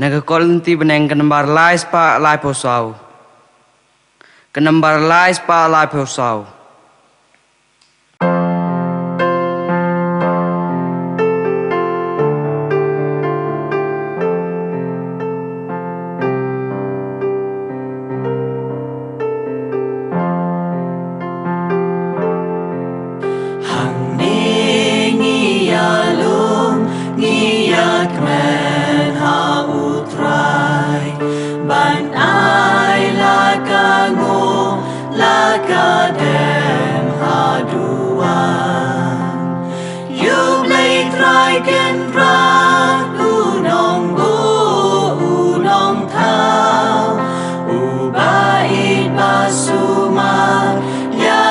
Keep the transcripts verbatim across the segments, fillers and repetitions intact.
Na ka kot lynti bneng ka nambar lai spah laiphew saw. Ka nambar lai spah laiphew saw. Hangne ngi ïalum, ngi ïakmen ha U Trai, ban ai la ka nguh, la ka dem haduh wan. Ïa U Blei Trai Kynrad, U Nongbuh, U Nongthaw, Uba ïeit ba sumar ïa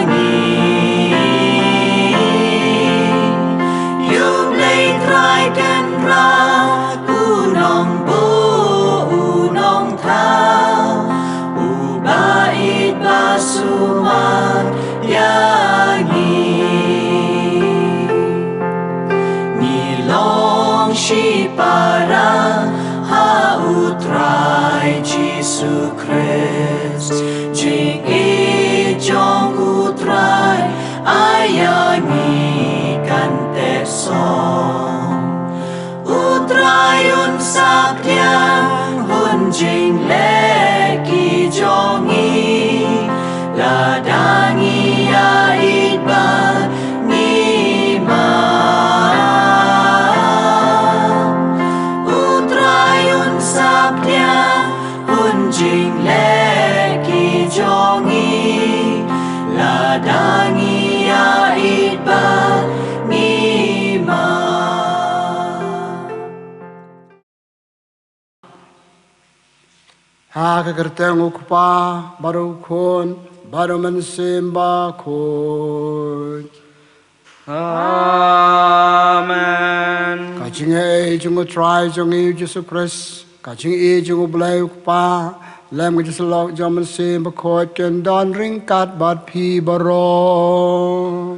ngi. Ïa U Blei Trai Kynrad, U Nongbuh, U Nongthaw, Uba ïeit ba sumar ïa ngi. Ngi long shipara ha U Trai Jisu Khrist. Jingïeit jong U Trai, ai ïa ngi kan teh song. U Trai un sa pdiang, un jingleh ki jong ngi, lada ngi ïa ïeit bad ngi map. U Trai un sa pdiang, un jingleh ki jong ngi, lada ngi ïa ïeit bad ngi map. Ha ka kyrteng U Kpa, bad U Khun, bad U Mynsiem Bakhuid. Amen. Ka jingïeit jong U Trai jong ngi U Jisu Khrist, ka jingïeit jong U Blei U Kpa, lem ka jingïasyllok jong U Mynsiem Bakhuid kin don ryngkat bad phi baroh.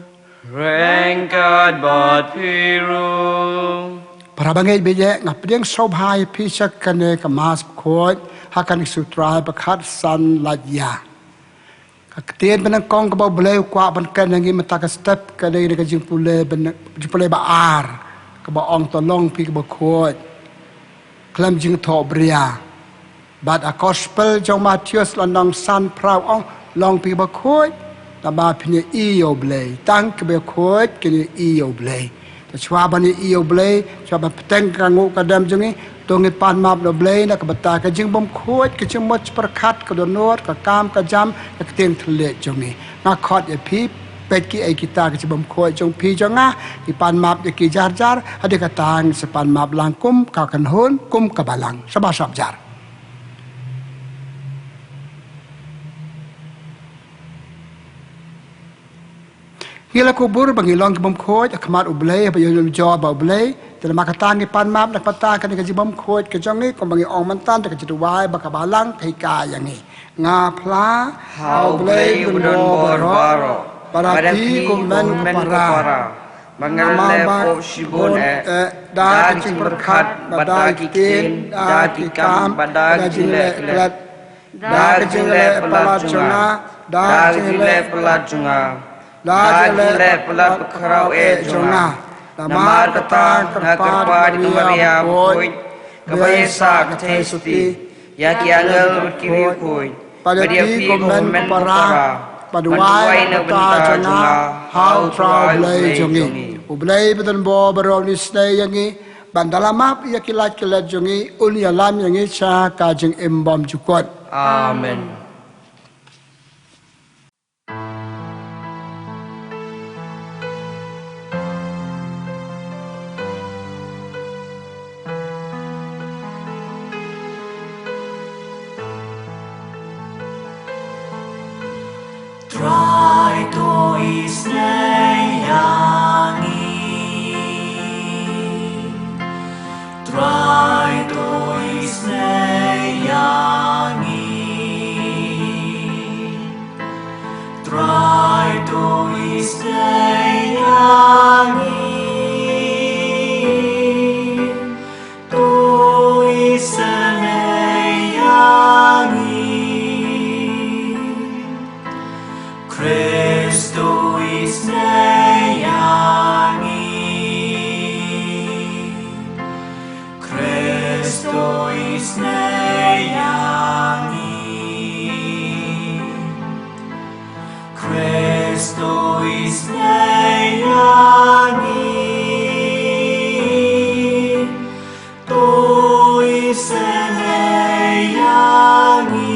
Ryngkat bad phi ruh. Para bangeit baieit, nga pdiang sngewbha ïa phi sha kane ka Mass Bakhuid ha kane ka sngi U Trai ba khatsan lait ïa. Ka ktien ba nyngkong kaba U Blei u kwah ban kren ïa ngi mynta ka step ka dei ka jingpule ba, jingpule ba ar, kaba ong, to long phi kiba khuid khlem jingthoh bria. Bad ha Gospel jong u Mathaios lynnong san phra ong, long phi kiba khuid, namar phin ïohi ïa U Blei. Tang kiba khuid kin ïohi ïa U Blei. Te shuwa ban ïohi ïa U Blei, shuwa ban bteng ka nguh ka dem jong ngi, to ngin pan map na U Blei na ka bynta ka jingbymkhuid, ka jingmut jingpyrkhat, ka dohnud, ka kam ka jam, ka ktien thylliej jong ngi. Nga khot ïa phi, peit kiei kita ki jingbymkhuid jong phi jong nga, ngi pan map ïa ki jar jar, hadien kata ngin sa pan map lang kum ka kynhun, kum ka balang. Sngewbha sngap jar. Ngi la kubur ba ngi long ki bymkhuid ha khmat U Blei, ba ïoh jor bad U Blei. Te namar kata ngi pan map na ka bynta kane ka jingbymkhuid ka jong ngi, kumba ngi ong mynta da ka jingduwai ba ka balang ka hikai ïa ngi. Nga phla ha U Blei ba donbor baroh, bad ha phi ko hynmen ko para, ba ngan leh pop shibun eh da ka jingpyrkhat bad da ki ktien, da ki kam bad da ka jingleh klet. Da ka jingleh palat jong nga, da ka jingleh palat jong nga, da ka jingleh palat ba khraw eh jong nga. Namar kata nga kyrpad ïa ka Maria bakhuid, kaba ïasah kynthei sotti, ïa ki angel bad ki riewkhuid, bad ïa phi ko hynmen ko para, ba duwai na ka bynta jong nga ha U Trai U Blei jong ngi. U Blei ba donbor baroh un isynei ïa ngi, ban da la map ïa ki lait ki let jong ngi, un ïalam ïa ngi sha ka jingim bymjukut. Amen. Trai to isynei ïa ngi. Trai to isynei ïa ngi. Trai to isynei ïa ngi. To Isnei ïa ngi. Khrist u isnei ïa ngi. Khrist u isnei ïa ngi. To isnei ïa ngi.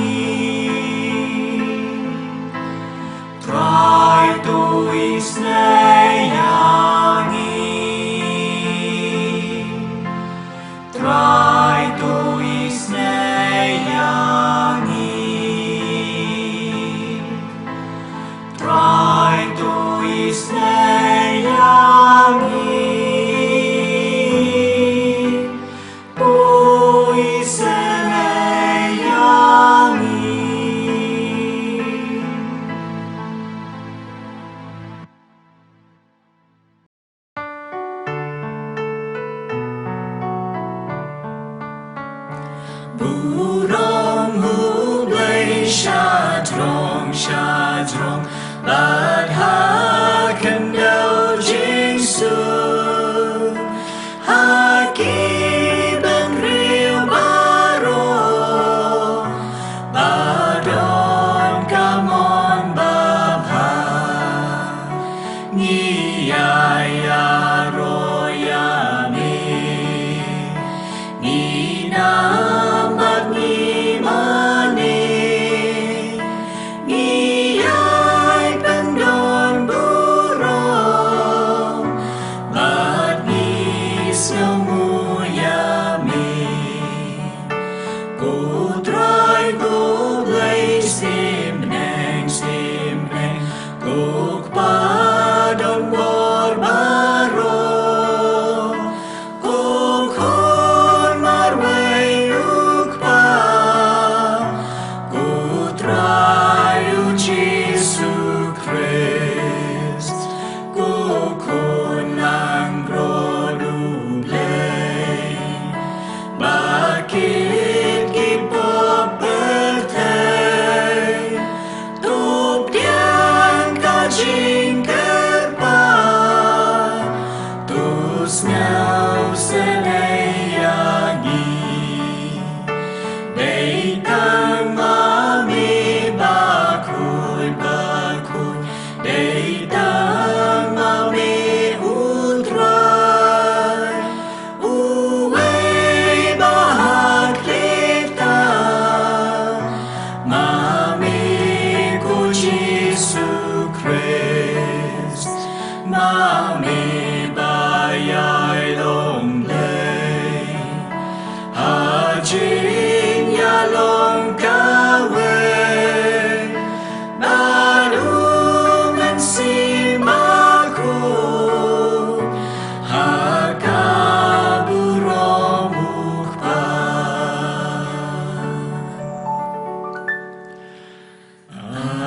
Trai to isnei ïa ngi. Trai to isnei ïa ngi. Trai to isnei ïa ngi. To isnei ïa ngi. Burom U Blei shajrong shajrong, bad ha khyndew jingsuk, ha ki bynriew baroh, ba don ka mon babha. Ngi ïai ïaroh ïa me, ngi nam bad ngi mane, ngi ïai pyndonburom bad ngi sngewnguh ïa me. Ko Trai ko Blei symbneng symbneng, ko Kpa donbor baroh, ko Khun marwei U Kpa, ko Trai U Jisu Khrist, ko Khun langbrot U Blei, ba kit ki pop pyrthei, to pdiang ka jingkyrpad, to sngewsynei ïa ngi. Dei tang ma me Bakhuid bakhuid, dei tang ma me U Trai, uwei ba hakhleh tam, ma me ko Jisu Khrist, ma me ba ïai long Blei. Ha jingïalong kawei bad U Mynsiem Bakhuid, ha ka burom U Kpa. Amen.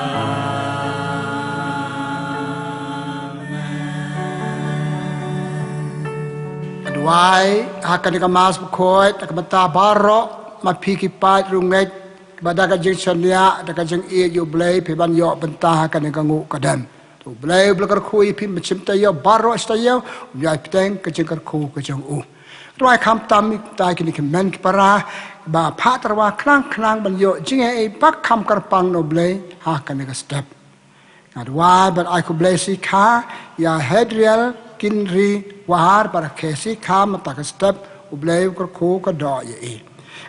Nga duwai ha kane ka Mass Bakhuid, na ka bynta baroh ma phi ki paid riewngeit, ba da ka jingshaniah, da ka jingïeit ïa U Blei, phi ban ïoh bynta ha kane ka nguh ka dem. To U Blei u ba la kyrkhu ïa phi mynsiem taïew baroh shi taïew, un ïai bteng ka jingkyrkhu ka jong u. Duwai khamtam ïa kita kine ki hynmen ki para ba phah tyrwa khnang khnang ban ïoh jingaiei ba kham kyrpang na U Blei ha kane ka step. Nga duwai ban ai khublei shikha ïa Hedriel Kinri Wahar, ba rakhe shikha mynta ka step, U Blei u kyrkhu ka doh ïa i.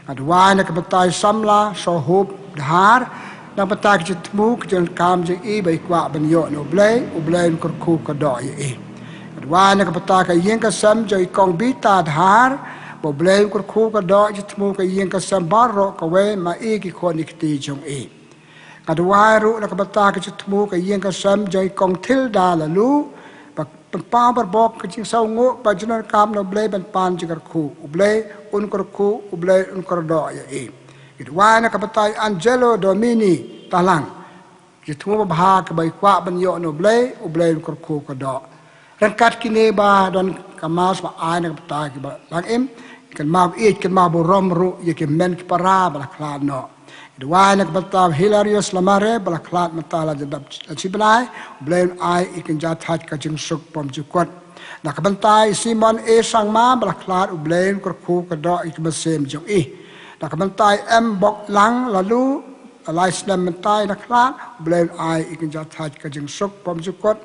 Nga duwai na ka bynta i samla Sohup Dhar, na ka bynta ka jingthmu ka jingkam jong i ba i kwah ban ïoh na U Blei, U Blei un kyrkhu ka doh ïa i. Nga duwai na ka bynta ka ïing ka sem jong i Kong Bita Dhar, ba U Blei un kyrkhu ka doh, jingthmu ka ïing ka sem baroh kawei ma i ki khun i kti jong i. Nga duwai ruh na ka bynta ka jingthmu ka ïing ka sem jong i Kong Thilda Laloo, ba pynpaw barabor ka jingsngewnguh ba jingdonkam na U Blei ban pan jingkyrkhu, U Blei un kyrkhu, U Blei un kyrdoh ïa i. Nga duwai na ka bynta i Angelo Domini Tahlang, jingthmu babha kaba i kwah ban ïoh na U Blei, U Blei un kyrkhu ka doh. Ryngkat kine ba don ka Mass ba ai na ka bynta kiba dang im, kynmaw ïeit kynmaw burom ruh ïa ki hynmen ki para ba la khlad noh. Duwai na ka bynta u Hilarius Lamare ba la khlad mynta la jan dap shi bnai, U Blei un ai ïa ka jingjahthait ka jingsuk bymjukut. Na ka bynta i Simon A Sangma ba la khlad, U Blei un kyrkhu ka doh ïa ka mynsiem jong i. Na ka bynta i M Boklang Lalu, lai snem mynta i la khlad, U Blei un ai ïa ka jingjahthait ka jingsuk bymjukut.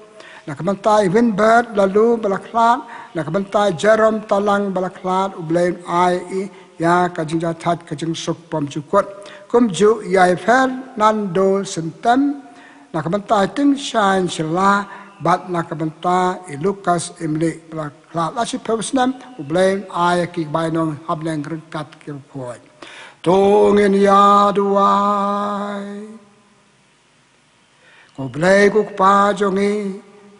Na ka bynta i Winbert Lalu ba la khlad, na ka bynta i Jerome Talang ba la khlad, U Blei un ai ïa ka jingjahthait ka jingsuk bymjukut. Kumjuh ïa i Fernando Sentem, na ka bynta i Tingshain Shylla, bad na ka bynta i Lucas Imli ba la khlad. La shiphew snem, U Blei un ai ïa ki bainong ha bneng ryngkat ki riewkhuid. To ngin ïa duwai. Ko Blei ko Kpa jong ngi,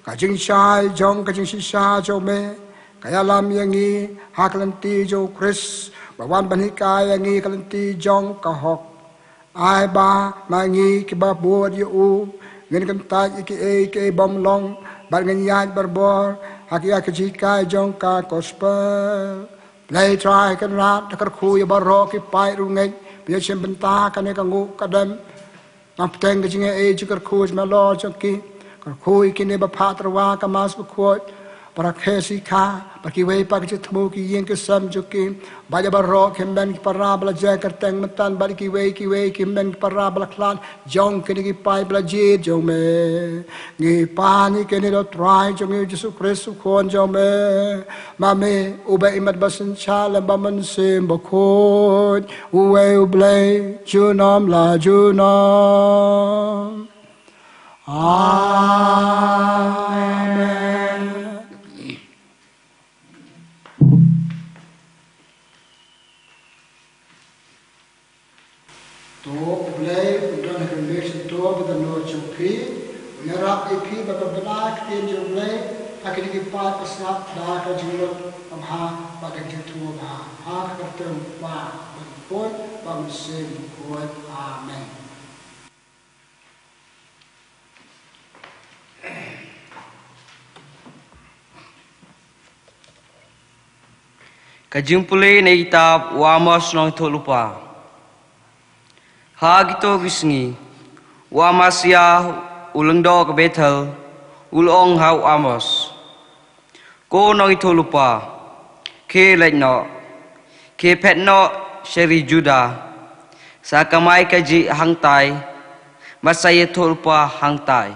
ka jingshai jong ka jingshisha jong me ka ïalam ïa ngi ha ka lynti jong u Khrist ba wan ban hikai ïa ngi ka lynti jong ka hok. Ai ba ma ngi kiba bud ïa u ngin kyntait ïa kiei kiei bym long bad ngin ïaid barabor ha ki, ïa ka jinghikai jong ka gospel. Blei Trai Kynrad, kyrkhu ïa baroh ki paid riewngeit ba ïa shim bynta kane ka nguh ka dem. Nang bteng ka jingaiei jingkyrkhu jong me halor jong ki. Kyrkhu ïa kine ba phah tyrwa ka Mass Bakhuid, para khe sikha, bad kiwei pat ki jingthmu ki ïing ki sem jong ki. Bad ïa baroh ki hynmen ki para ba la jia kyrteng mynta bad kiwei kiwei ki hynmen ki para ba la khlad jong kine ki paid ba la jied jong me. Ngi pan ïa kine da u Trai jong ngi Jisu Khrist u Khun jong me. Ma me uba imat ba synshar lem bad u Mynsiem Bakhuid, uwei U Blei junom la junom. Amen. To U Blei un don ha ka mynsiem to bad ha ka dohnud jong phi, un ïarap ïa phi bad ban bna ïa ka ktien jong U Blei ha kine ki paid ba sngap da ka jinglut babha bad da ka jingthmu babha, ha ka kyrteng U Kpa bad U Khun bad U Mynsiem Bakhuid. Amen. Ka jingpule na kitab u Amos Nongïathuhlypa. Ha kito ki sngi, u Amasia u lyngdoh ka Bethel u la ong ha u Amos, Ko nongïathuhlypa, khie leit noh, khie phet noh sha ri Juda, sa kamai kajih hangtai, bad sa ïathuhlypa hangtai.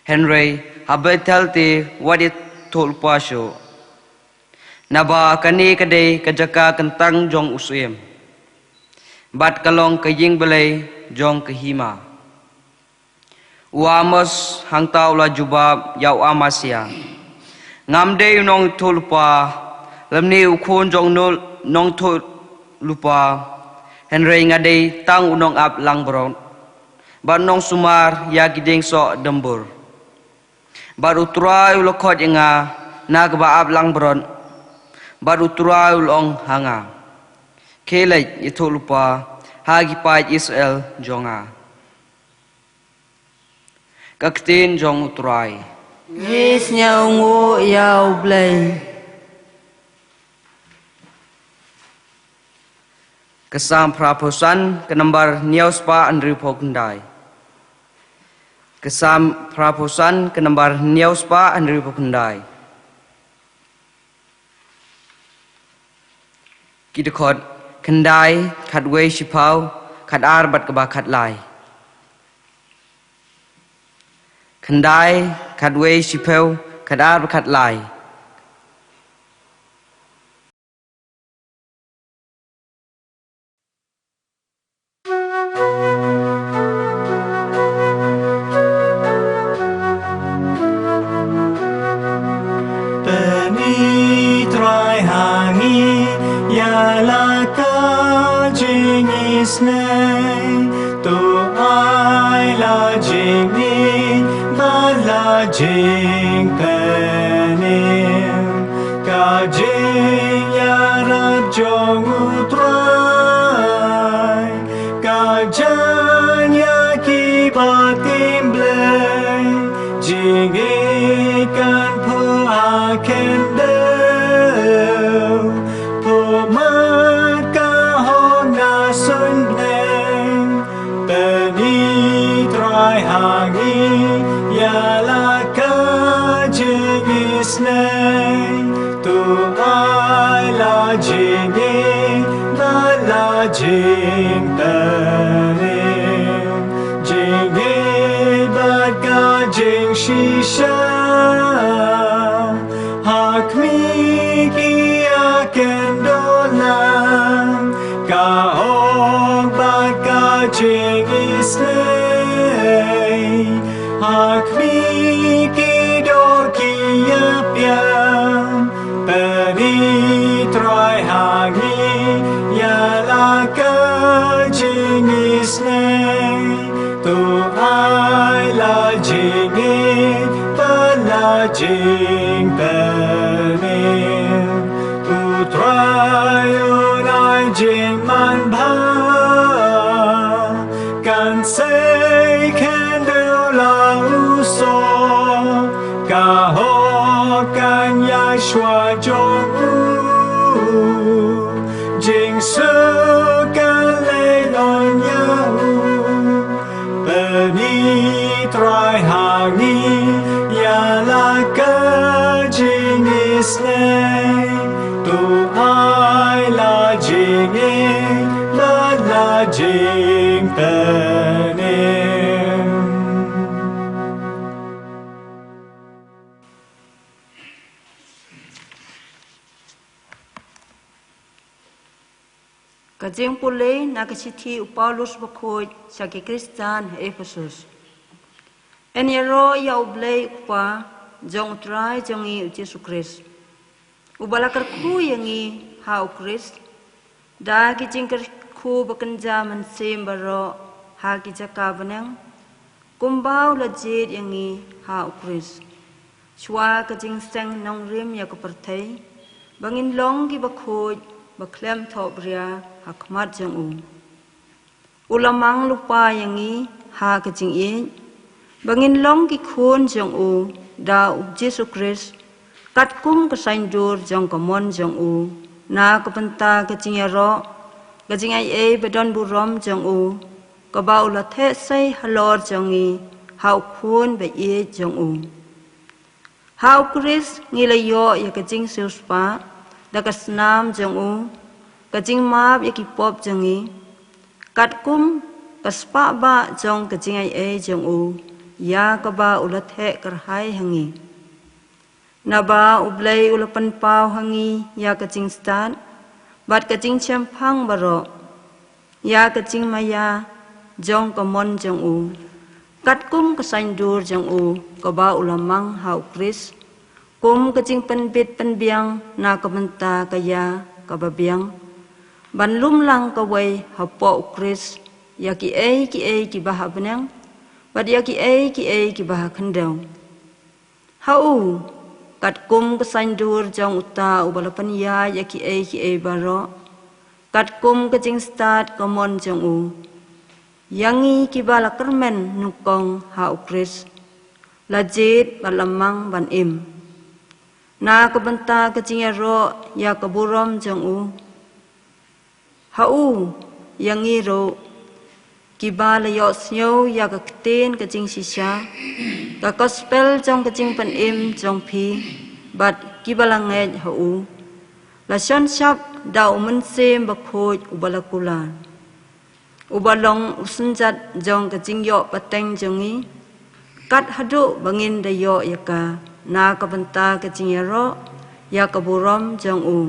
Hynrei ha Bethel te wat ïathuhlypa shuh, naba kane ka dei ka jaka kyntang jong u syiem, bad ka long ka ïing blei jong ka hima. U Amos hangta u la jubab ïa u Amasia, Ngam dei u nongïathuhlypa, lymne u khun jong u nongïathuhlypa, hynrei nga dei tang u nongap langbrot, bad nongsumar ïa ki dieng soh dymbur. Bad u Trai u la khot ïa nga na kaba ap langbrot, bad u Trai u la ong ha nga, Khie leit ïathuhlypa ha ki paid Israel jong nga. Ka ktien jong u Trai. Ngi sngewnguh ïa u Blei. Ka Salm phra phew san, ka nambar hynñiew spah hynriew phew khyndai. Ka Salm phra phew san, ka nambar hynñiew spah hynriew phew khyndai. Ki dkhot khyndai, khatwei shiphew, khatar bad kaba khatlai. Khyndai, khatwei shiphew, khatar bad khatlai. Pyni Trai ha ngi ïa la ka jingisynei, to ai la jingïeit bad la jingpynim. Ka jingïarap jong u Trai ka jan ïa kiba tim Blei. Jingïeit kan phuh ha khyndew, phuh mat ka hok na suiñ bneng. Sneng, to ai la jingïeit bad la jingpynim, jingïeit bad ka jingshisha ha khmih ki ïakynduh lang, ka hok bad ka jingisynei ha khmih ki doh ki ïapiang. Pyni Trai ha ngi ïa la ka jingisynei, to ai la jingïeit bad la jingpynim. U Trai un ai jingmanbha, kan sei khyndew la u soh, ka hok kan ïaid shuwa jong u, jingsuk kan leit noh ïa u. Pyni Trai ha ngi ïa la ka jingisynei, to ai la jingïeit bad la jingpynim. Ka jingpule na ka shithi u Paulus bakhuid sha ki Khristan ha Ephesus. Yn ïaroh ïa U Blei U Kpa jong U Trai jong ngi U Jisu Khrist, uba la kyrkhu ïa ngi ha U Khrist da ki jingkyrkhu ba kynja mynsiem baroh ha ki jaka bneng, kumba u la jied ïa ngi ha U Khrist, shuwa ka jingseng nongrim ïa ka pyrthei, ba ngin long kiba khuid, ba khlem thohbria ha khmat jong u. U la mang lypa ïa ngi ha ka jingïeit, ba ngin long ki khun jong u da U Jisu Khrist, katkum ka saiñdur jong ka mon jong u, na ka bynta ka jingïaroh, ka jingaiei ba don burom jong u, kaba u la theh sei halor jong ngi ha U Khun ba ïeit jong u. Ha U Khrist ngi la ïoh ïa ka jingsiewspah da ka snam jong u, ka jingmap ïa ki pop jong ngi, katkum ka spah bah jong ka jingaiei jong u, ïa kaba u la theh kyrhai ha ngi. Naba U Blei u la pynpaw ha ngi ïa ka jingstad bad ka jingshemphang baroh, ïa ka jingmaïa jong ka mon jong u, katkum ka saiñdur jong u, kaba u la mang ha U Khrist, kum ka jingpynbit pynbiang na ka bynta ka ïa kaba biang, ban lum lang kawei hapoh U Khrist ïa kiei kiei kiba ha bneng bad ïa kiei kiei kiba ha khyndew. Ha u, katkum ka saiñdur jong uta uba la pynïaid ïa kiei kiei baroh, katkum ka jingstad ka mon jong u, ïa ngi kiba la kyrmen nyngkong ha U Khrist, la jied bad la mang ban im, na ka bynta ka jingïaroh ïa ka burom jong u. Ha u, ïa ngi ruh, kiba la ïohsngew ïa ka ktien ka jingshisha, ka gospel jong ka jingpynim jong phi, bad kiba la ngeit ha u, la shon shap da U Mynsiem Bakhuid uba la kular, uba long u synjat jong ka jingïoh pateng jong ngi, kat haduh ba ngin da ïoh ïa ka, na ka bynta ka jingïaroh ïa ka burom jong u.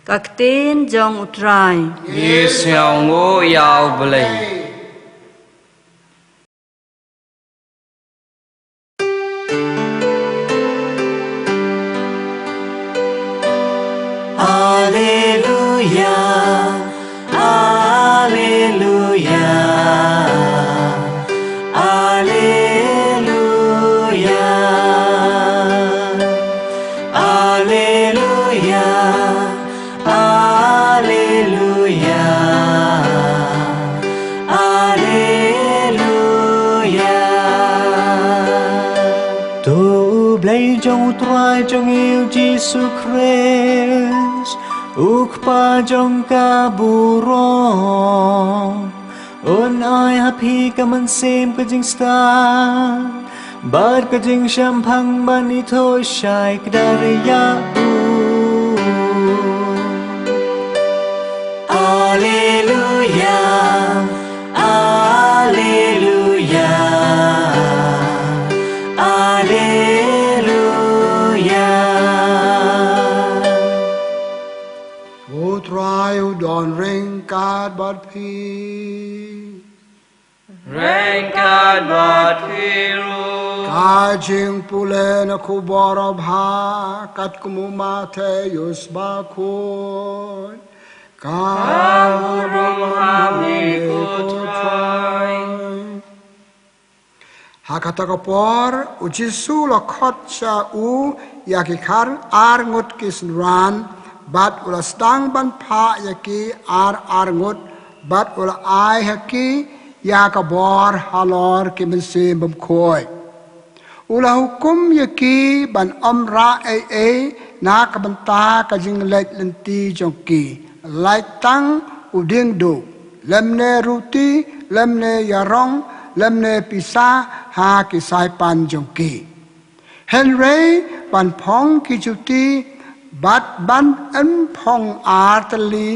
Ka ktien jong U Trai. Ngi sngewnguh ïa U Blei. Alleluia, alleluia, alleluia, alleluia, alleluia, alleluia. To U Blei jong U Trai jong ngi U Jisu Khrist, U Kpa jong ka burom, un ai ha phi ka mynsiem ka jingstad Bad ka jingshemphang ban ithuh shai kdar ïa u. Alleluia, alleluia, alleluia. U Trai u don ryngkat bad phi. Ryngkat bad phi ruh. Ka jingpule na ka Khubor Babha kat kum u Mathaios ba khuid. Ka burom ha me ko Trai. Ha kata ka por, u Jisu u la khot sha u ïa ki khar ar ngut ki synran, bad u la sdang ban phah ïa ki ar ar ngut, bad u la ai ha ki ïa ka bor halor ki mynsiem bymkhuid. U la hukum ïa ki ban ym rah ei ei na ka bynta ka jingleit lynti jong ki, lait tang u dieng duh, lymne ruti, lymne ïarong, lymne pisa ha ki saipan jong ki. Hynrei ban phong ki juti bad ban ym phong ar tylli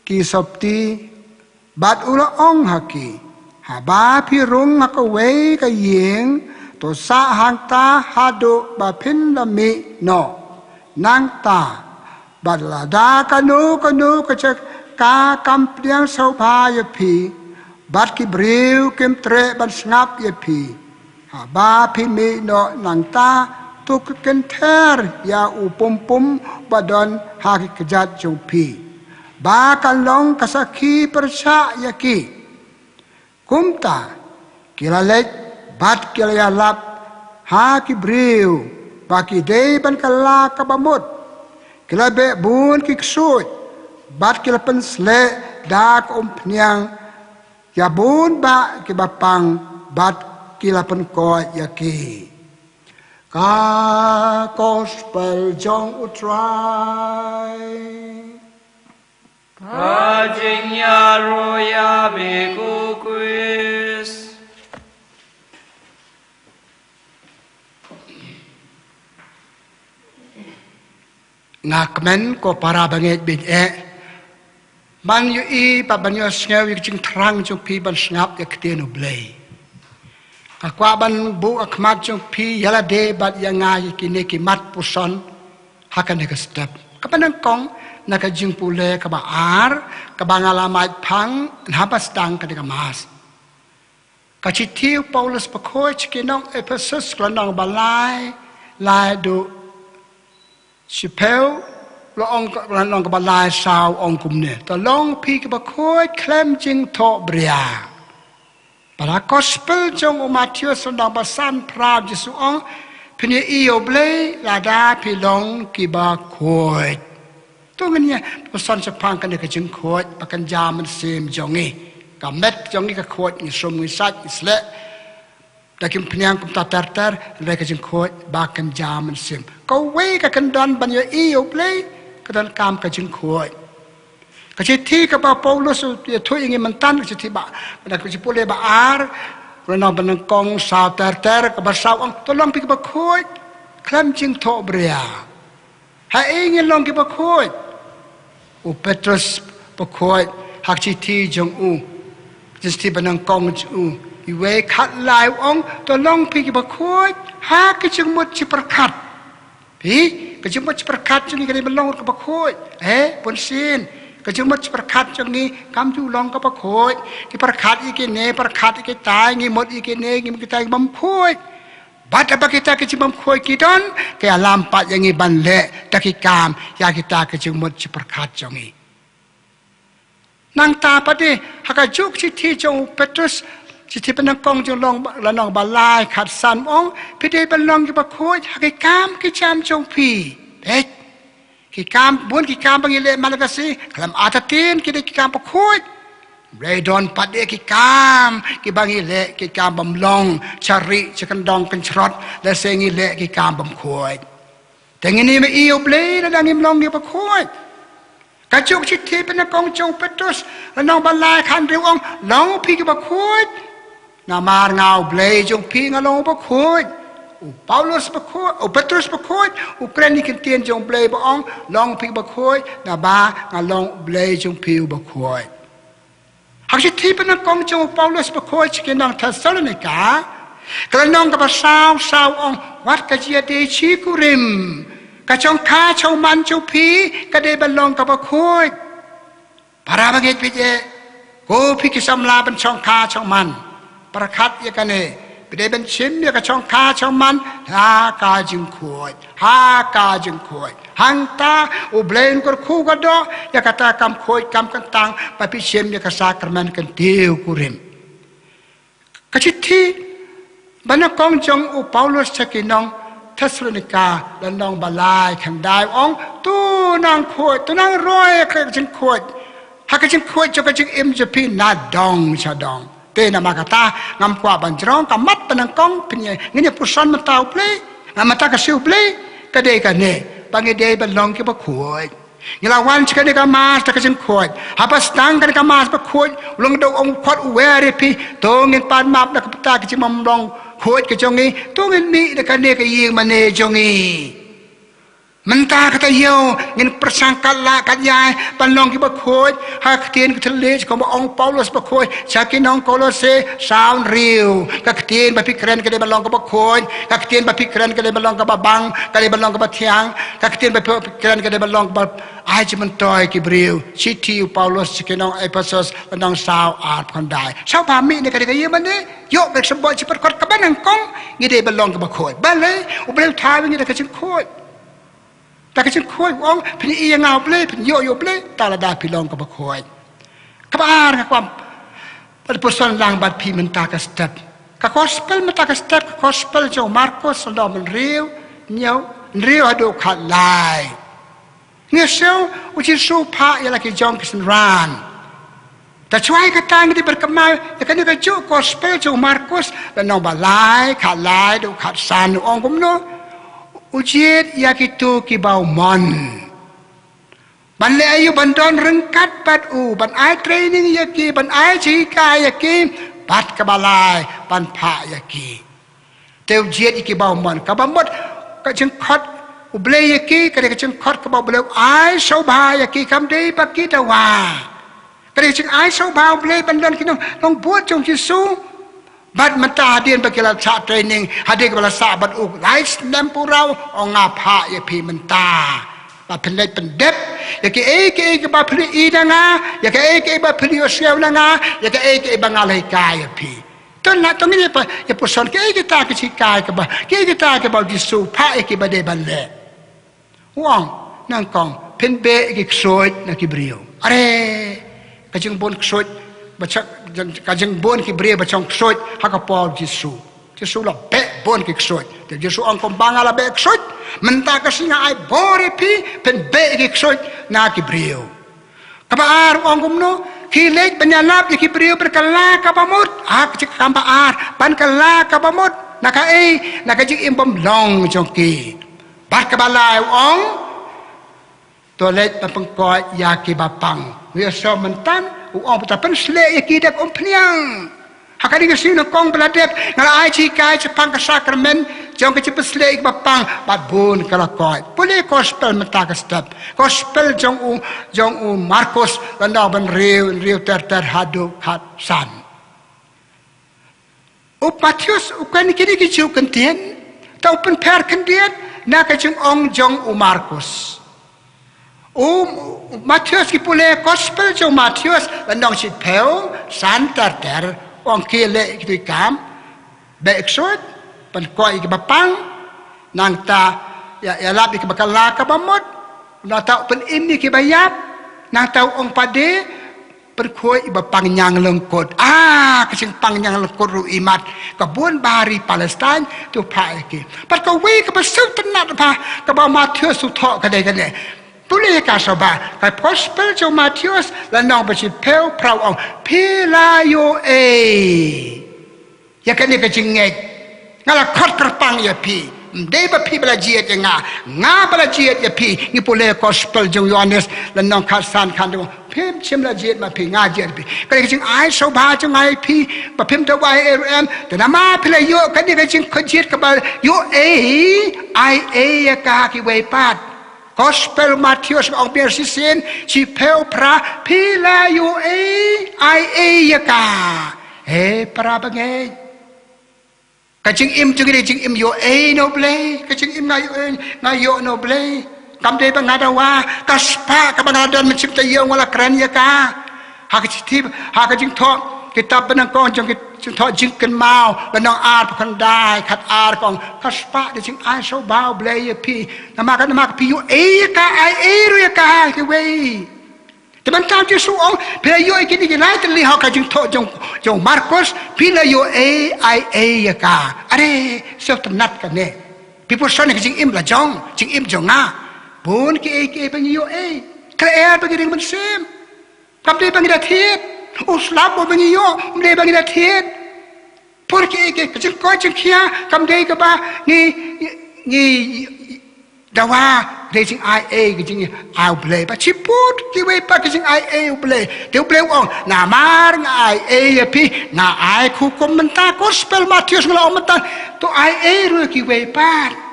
ki sopti, bad u la ong ha ki, haba phi rung ha kawei ka ïing, to sah hangta haduh ba phin da mih noh. Nangta bad lada kano kano ka jaka kam pdiang sngewbha ïa phi, bad ki briew kim treh ban sngap ïa phi, haba phi mih noh nangta, to kynther ïa u pum pum ba don ha ki kjat jong phi, ba kan long ka sakhi pyrshah ïa ki. Kumta ki la leit bad ki la ïalap ha ki briew ba ki dei ban kylla kaba mut. Ki la beh bun ki ksuid bad ki la pynsleh da ka umphniang ïa bun bah kiba pang, bad ki la pynkoit ïa ki. Ka Gospel jong u Trai. Ka jingïaroh ïa me ko Khrist. Nga kmen ko para bangeit bangeit, ban ïohi bad ban ïohsngew ïa ka jingthrang jong phi ban sngap ïa ka ktien U Blei. Nga kwah ban buh ha khmat jong phi ïa lade bad ïa nga ïa kine ki mat puson ha kane ka step. Kaba nyngkong na ka jingpule kaba ar kaba nga la mait phang haba sdang kane ka Mass. Ka shithi u Paulus bakhuid sha ki nong Ephesus, ka lynnong ba lai, lai haduh shiphew, la ong ka, ka lynnong kaba lai saw, ong kumne: To long phi kiba khuid khlem jingthohbria. Bad ha Gospel jong u Mathaios lynnong ba san phra, u Jisu u ong: Phin ïohi ïa U Blei lada phi long kiba khuid. To ngin ïa puson shaphang kane ka jingkhuid ba kynja mynsiem jong ngi. Ka met jong ngi ka khuid, ngi sum, ngi sait, ngi sleh da ki umphniang kumta ter ter, hynrei ka jingkhuid ba kynja mynsiem. Kawei ka kyndon ban ïohi ïa U Blei ka donkam ka jingkhuid. Ka shithi kaba Paulus u ïathuh ïa ngi mynta, ka shithi ba, ka jingpule ba ar, lynnong ba nyngkong saw ter ter, kaba saw ong: To long phi kiba khuid khlem jingthohbria. Haei ngin long kiba khuid? U Petrus bakhuid ha ka shithi jong u, ka shithi ba nyngkong jong u, iwei khatlai, u ong: To long phi kiba khuid ha ka jingmut jingpyrkhat. Phi, ka jingmut jingpyrkhat jong ngi ka dei ban long kaba khuid. Eh, bunsien ka jingmut jingpyrkhat jong ngi kam ju long kaba khuid. Ngi pyrkhat ïa kine, pyrkhat ïa kitai, ngi mut ïa kine, ngi mut ïa kitai, ngi bym khuid. Bad haba kita ki jingbymkhuid ki don, ka ïalam pat ïa ngi ban leh da ki kam ïa kita ki jingmut jingpyrkhat jong ngi. Nangta pat de, ha kajuh ka shithi jong u Petrus, shithi ba nyngkong jong u, lynnong ba lai khatsan, u ong: Phi dei ban long kiba khuid ha ki kam ki jam jong phi. Peit. Ki kam, bun ki kam ba ngi leh man la ka sngi, khlem artatien ki dei ki kam bakhuid. Hynrei don pat de ki kam kiba ngi leh, ki kam bym long, sha rieh sha kyndong kynshrot, lehse ngi leh ki kam bym khuid. Te ngin ïohi ïa U Blei lada ngim long kiba khuid. Kajuh ka shithi ba nyngkong jong u Petrus, lynnong ba lai khathynriew, u ong: Long phi kiba khuid Namar nga u Blei jong phi nga long u bakhuid. U Paulus bakhuid, u Petrus bakhuid, u kren ïa ki ktien jong u Blei ba ong, long phi bakhuid, naba nga long u Blei jong phi u bakhuid. Ha ka shithi ba nyngkong jong u Paulus bakhuid sha ki nong Thessalonika, ka lynnong kaba saw, saw ong, wat ka jingïadei shi kurim, ka shongkha shongman jong phi, ka dei ban long kaba khuid. Para bangeit baieit, ko phi ki samla ban shongkha shongman. Pyrkhat ïa kane, phi dei ban shim ïa ka shongkha shongman, ha ka jingkhuid, ha ka jingkhuid. Hangta, u Blei un kyrkhu kyrdoh, ïa kata kam khuid kam kyntang, ba phi shim ïa ka sakramen kyntiew kurim. Ka shithi ba nyngkong jong u Paulus sha ki nong Thessalonika, lynnong ba lai khyndai ong, to nang khuid, to nang roi ha ka jingkhuid. Ha ka jingkhuid jong ka jingim jong phi nadong shadong. Te namar kata, ngam kwah ban jrong, ka mat ba nyngkong, pynïa, ngin ïa puson mynta u Blei, ngam mynta ka sngi u Blei, ka dei kane, ba ngi dei ban long ki bakhuid. Ngi la wan sha kane ka mass da ka jingkhuid. Haba sdang kane ka mass bakhuid, u lyngdoh u ong khot u wer ïa phi, to ngin pan map na ka bynta ka jingbymlong khuid ka jong ngi, to ngin mih na kane ka ïing mane jong ngi. Mynta ka taïew, ngin pyrshang kat lah kat ïai, ban long ki bakhuid, ha ka ktien ka thylliej, kumba ong u Paulus bakhuid, sha ki nong Kolose, saw hynriew, ka ktien ba phi kren ka dei ban long kaba khuid, ka ktien ba phi kren ka dei ban long kaba bang, ka dei ban long kaba thiang, ka ktien ba phi kren ka dei ban long kaba ai jingmyntoi ki briew. Shithi u Paulus sha ki nong Ephesus, lynnong saw arphew khyndai. Sngewbha mih na kane ka ïing mane, ïoh ka symbol jingpyrkhat kaba nyngkong, ngi dei ban long kaba khuid. Balei, u Blei u thaw ïa ngi da ka jingkhuid. Da ka jingkhuid u ong, phin ïohi ïa nga u Blei, phin ïoh ïa u Blei, te lada phi long kaba khuid. Kaba ar nga kwah ban puson lang bad phi mynta ka step. Ka gospel mynta ka step, ka gospel jong u Markus, lynnong hynriew, hynñiew, hynriew haduh khatlai. Ngi sngew u Jisu u phah ïa la ki jong ki synran. Te shuwa kata ngi dei ban kynmaw ïa kane kajuh ka gospel jong u Markus, lynnong ba lai, khatlai haduh khatsan, u ong kumno, u jied ïa kito kiba u mon. Ban leh aïu? Ban don ryngkat bad u, ban ai training ïa ki, ban ai jinghikai ïa ki, bad kaba lai, ban phah ïa ki. Te u jied ïa kiba u mon, kaba mut ka jingkhot u Blei ïa ki, ka dei ka jingkhot kaba u Blei u ai sngewbha ïa ki, kam dei ba ki dawa. Ka dei ka jingai sngewbha u Blei ban don ki nong, nongbud jong u Jisu. Bad mynta hadien ba ki la shah training, hadien ba la sah bad u lai snem pura, u ong nga phah ïa phi mynta. Ba phin leit pyndep ïa kiei kiei kiba phi ïohi na nga, ïa kiei kiei ba phi ïohsngew na nga, ïa kiei kiei ba nga la hikai ïa phi. To ngin ïa puson kiei kita ki jinghikai kiba, kiei kita kiba u Jisu u phah ïa ki ba dei ban leh. U ong, nyngkong, phin beh ki ksuid na ki briew. Are, ka jingbun ksuid, ba shong, ka jingbun ki briew ba shong ksuid, ha ka por u Jisu. Jisu la beh bun ki ksuid. Te Jisu ong kumba nga la beh ksuid, mynta ka sngi nga ai bor ïa phi, phin beh ki ksuid na ki briew. Kaba ar u ong kumno, khie leit ban ïalap ïa ki briew bad ka la kaba mut. Ah, ka jingkam ba ar, ban ka la kaba mut. Na kaei, na ka jingim bymlong jong ki. Bad kaba lai u ong, to leit ban pynkhiah ïa kiba pang. Ngi ïohsngew mynta, u ong ba to pynshlei ïa ki da ka umphniang. Ha kane ka sngi nyngkong ba la dep, nga la ai jinghikai shaphang ka sakramen jong ka jingpynshlei ïa kiba pang, bad bun ka la koit. Pule gospel mynta ka step. Gospel jong u, jong u Markus, lynnong ba hynriew, hynriew ter ter haduh khatsan. U Mathaios u kren kine ki juh kyntien, te u pynpher khyndiat na ka jingong jong u Markus. U Mathaios, ki pule gospel jong u Mathaios, lynnong shiphew, san ter ter, u ong khie leh ïa kito ki kam, beh ksuid, pynkhiah ïa kiba pang, nangta ïa, ïalap ïa kiba ka la kaba mut, nangta u pynim ïa kiba ïap, nangta u ong pat de, pynkhuid ïa kiba pang ñiang lyngkut. Ah, ka jingpang ñiang lyngkut ruh imat. Ka bun ba ha ri Palestine, to phah ïa ki. Bad kawei kaba sngewtynnat bha, kaba u Mathaios u thoh ka dei kane. Pule ka sngewbha, ka gospel jong u Mathaios, lynnong ba shiphew phra u ong, phi la ïoh ei ïa kane ka jingngeit. Nga la khot kyrpang ïa phi. Ym dei ba phi ba la jied ïa nga. Nga ba la jied ïa phi. Ngi pule gospel jong u Ïohannes, lynnong khatsan khatduh. Phim shym la jied ma phi, nga jied phi. Kane ka jingai sngewbha jong nga ïa phi, ba phim da wai ei ruh em. Te namar phi la ïoh kane ka jingkhuid jied kaba ïoh ei, ai ei ïa ka ha kiwei pat. Gospel Mathaios ka ong biang shisien, shiphew phra, phi la ïoh ei, ai ei ïa ka. He para bangeit. Ka jingim jong ngi dei jingim ïoh ei na U Blei, ka jingim nga ïoh ei, nga ïoh na U Blei. Kam dei ba nga dawa, ka spah kaba nga la don mynsiem taïew nga la kren ïa ka. Ha ka shithi, ha ka jingthoh kitab ba nyngkong jong ki jingthoh Jingkynmaw, lynnong arphew khyndai, khatar ka ong, ka spah dei jingai sngewbha U Blei ïa phi. Namar ka, namar ka phi ïoh ei ïa ka, ai ei ruh ïa ka ha kiwei. Te mynta U Jisu u ong, phi la ïoh ei kine ki lai tylli ha ka jingthoh jong, jong u Markos, phi la ïoh ei, ai ei ïa ka. Are, sngewtynnat kane. Phi pyrshang ïa ka jingim la jong, jingim jong nga. Bun kiei kiei ba ngi ïoh ei. Khlem ba ngi ring mynsiem. Kam dei ba ngi da thied. U slap ba ngi ïoh, um dei ba ngi da thied. Por kiei kiei, ka jingkoit jingkhiah, kam dei kaba ngi, ngi, ngi dawa, dei jingai ei, ka jingai U Blei. Ba shiput kiwei pat ka jingai ei U Blei. Te U Blei u ong, namar nga ai ei ïa phi, nga ai ka hukum mynta, gospel Mathaios nga la ong mynta, to ai ei ruh ïa kiwei pat.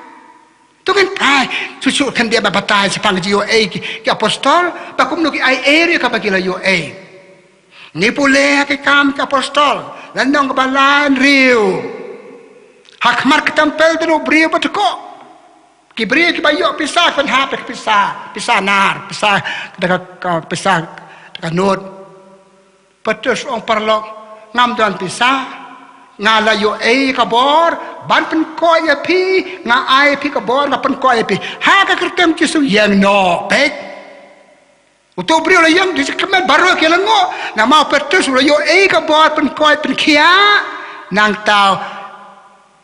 To ngin phai, shu shu khyndiat ba batai shaphang ka jingïoh ei ki, ki apostol, ba kumno ki ai ei ruh ïa ka ba ki la ïoh ei. Ngi pule ha ki Kam ki Apostol, lynnong kaba lai hynriew. Ha khmat ka templ don u briew ba dkoh. Ki briew kiba ïoh pisa, pynhap da ka pisa, pisa nar, pisa da ka, ka pisa da ka not. Petrus u ong, paralok, ngam don pisa. Nga la ïoh ei ka bor ban pynkoit ïa phi, nga ai phi ka bor, nga pynkoit ïa phi. Ha ka kyrteng Jisu, ïeng noh, peit. Uto u briew la ïeng, da ka met baroh ki la nguh. Namar u Petrus u la ïoh ei ka bor pynkoit pynkhiah. Nangta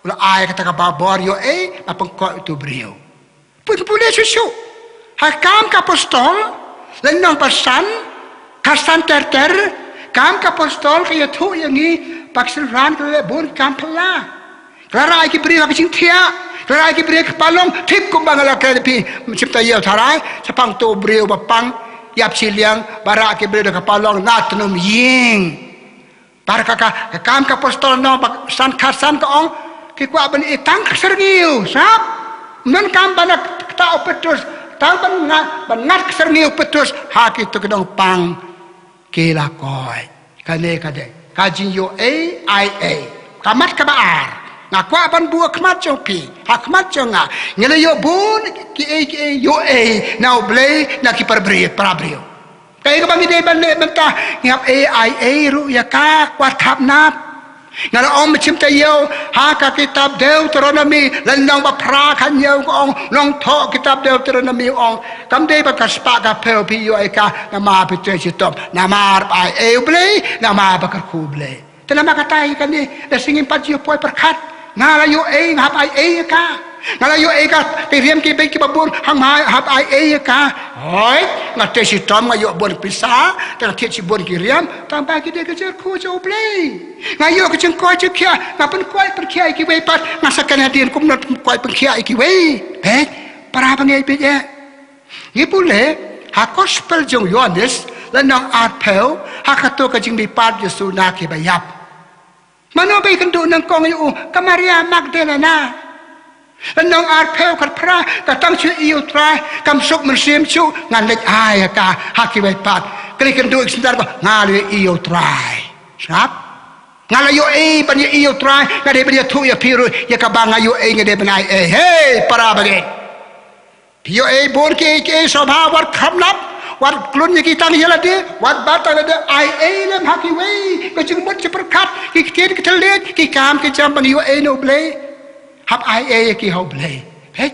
u la ai kata ka bor ïoh ei ba pynkoit uto u briew. Phi pule shuh shuh ha Kam ki Apostol, lynnong ba san, khatsan ter ter. Kam ki Apostol ka ïathuh ïa ngi ba ki synran ki la leh bun ki kam phylla. Ki la rah ïa ki briew ha ka jingthiah, ki la rah ïa ki briew ha ka palong, thik kumba nga la kren ïa phi mynsiem taïew tharai, shaphang uto u briew ba pang ïap shiliang, ba rah ïa ki briew da ka palong, na tnum ïing. Bad ka, ka, ka Kam ki Apostol lynnong ba san, khatsan ka ong, ki kwah ban ïoh tang ka syrngiew, sngap. Ym donkam ban ktah u Petrus, tang ban ngat, ban ngat ka syrngiew u Petrus ha kito ki nongpang. Ki la koit. Kane ka dei ka jingïoh ei, ai ei. Ka mat kaba ar, nga kwah ban buh ha khmat jong phi, ha khmat jong nga. Ngi la ïoh bun kiei kiei ïoh ei na U Blei, na ki para briew, para briew. Kaei kaba ngi dei ban leh mynta, ngi hap ei, ai ei ruh ïa ka, wat khapnap. Nga la ong mynsiem taïew ha ka kitab Deuteronomi, lynnong ba phra, khathynñiew ka ong, nongthoh kitab Deuteronomi u ong, kam dei ba ka spah ka phew phi ïoh ïa ka namar phi trei shitom, namar ba ai ei U Blei, namar ba kyrkhu U Blei. Te namar kata ïa kane la sngi pat ïoh poi pyrkhat. Nga la ïoh ei, nga hap ai ei ïa ka. Nga la ïoh ei ka, ki riam ki beit kiba bun, hang ma hap ai ei ïa ka. Hooid, nga trei shitom, nga ïoh bun pisa, te nga thied shibun ki riam, tang ba ki dei ka jingkyrkhu jong U Blei. Nga ïoh ka jingkoit jingkhiah, nga pynkoit pynkhiah ïa kiwei pat, nga sa kane hadien kumno pynkoit pynkhiah ïa kiwei. Beit, para bangeit beit eh. Ngi pule ha Gospel jong u Ïoannis, lynnong arphew, ha kato ka jingmihpat u Jisu na kiba ïap. Mano ba ïakynduh nyngkong ïa u? Ka Maria Magdalena. Lynnong arphew, khatphra, ka tang shu ïohi ïa u Trai, kam suk mynsiem shuh, ngan leit ai ïa ka ha kiwei pat. Ka la ïakynduh ïa ka synran, ka ong, nga la ïohi ïa u Trai. Sngap? Nga la ïoh ei ban ïohi ïa u Trai, nga dei ban ïathuh ïa phi ruh ïa kaba nga ïoh ei, nga dei ban ai ei. Hei, para bangeit. Phi ïoh ei bun kiei kiei sngewbha, wat khapnap, wat klun ïa ki tang ïa lade, wat bat tang ïa lade, ai ei lem ha kiwei, ka jingmut jingpyrkhat, ki ktien ki thylliej, ki kam ki jam ban ïoh ei na U Blei. Hap ai ei ïa ki ha U Blei. Hei.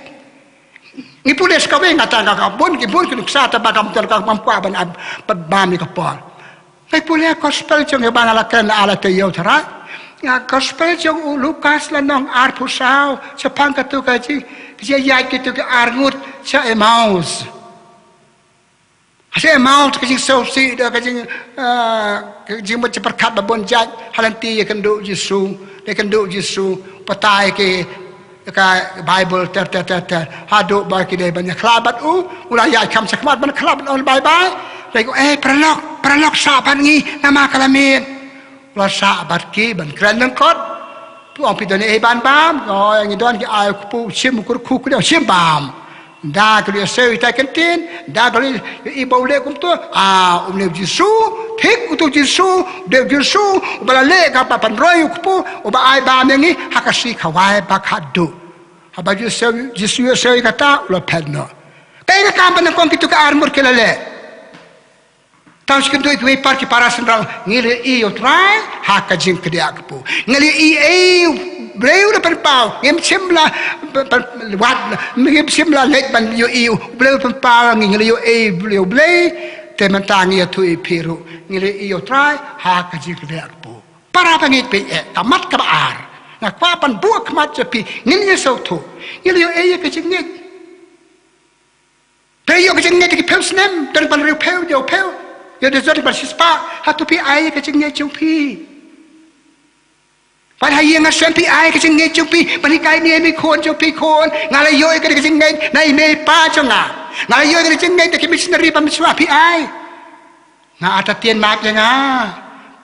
Ngi pule sa kawei, nga tang ka, ka bun ki, bun ki nuksa, tang ba kam tang ka, kam kwah ban, ban bam ïa ka por. Ngi pule ha Gospel jong, ïa ba nga la kren ha la taïew tharai. Nga, Gospel jong u Lukas lynnong arphew saw, shaphang kato ka jing, ka jingïaid kito ki arngut sha Emmaus. Sha Emmaus ka jingsngewsih da ka jing, eh, ka jingmut jingpyrkhat ba bun jait, ha lynti ïakynduh u Jisu, ïakynduh u Jisu, batai ki ka Baibl ter ter ter ter. Haduh ba ki dei ban ïakhlad bad u, u la ïaid kham shakhmat ban khlad, ban ong bye bye. Te ko, eh, paralok, paralok sah bad ngi, namar ka la miet. La sah bad ki ban kren lyngkot. Phi ong phi don ei ban bam, oh, ngi don ki ai u kpu, shim u kyrkhu, kren shim bam. Da ka leh seh ita kyntien, da ka leh i ba u leh kumto. Ah, um leh u Jisu, thik uto u Jisu, u dei u Jisu, uba la leh kaba pynroi u kpu, uba ai bam ïa ngi, ha ka sngi khawai ba khatduh. Haba Jisu, Jisu ïohsngew ïa kata, u la phet noh. Kaei ka kam ba nyngkong kito ki arngut ki la leh? Tang shi kynduh kiwei pat ki para synran, ngi la ïohi ïa u Trai ha ka jingkdiah kpu. Ngi la ïohi ei u briew la pynpaw, ngim shym la, pyn-, pyn-, wat, ngim shym la leit ban ïohi u briew pynpaw ngi, ngi la ïohi ei u briew Blei. Te mynta ngi ïathuh ïa phi ruh, ngi la ïohi ïa u Trai ha ka jingkdiah kpu. Para bangeit, phi eh, ka mat kaba ar, nga kwah ban buh khmat ïa phi, ngin ïa sngewthuh. Ngi la ïohi ei ïa ka jingngeit. Te ïoh ka jingngeit da ki phew snem, don ban hynriew phew, hynñiew phew, ïoh da don ban shispah, hato phi ai ka jingngeit jong phi? Wat ha ïing ha sem phi ai ka jingngeit jong phi, ban hikai niam i khun jong phi, khun, nga la ïoh ïa ka jingngeit na i mei i pa jong nga. Nga la ïoh ïa ka jingngeit da ki missionary ba mynshuwa, phi ai? Nga artatien map ïa nga.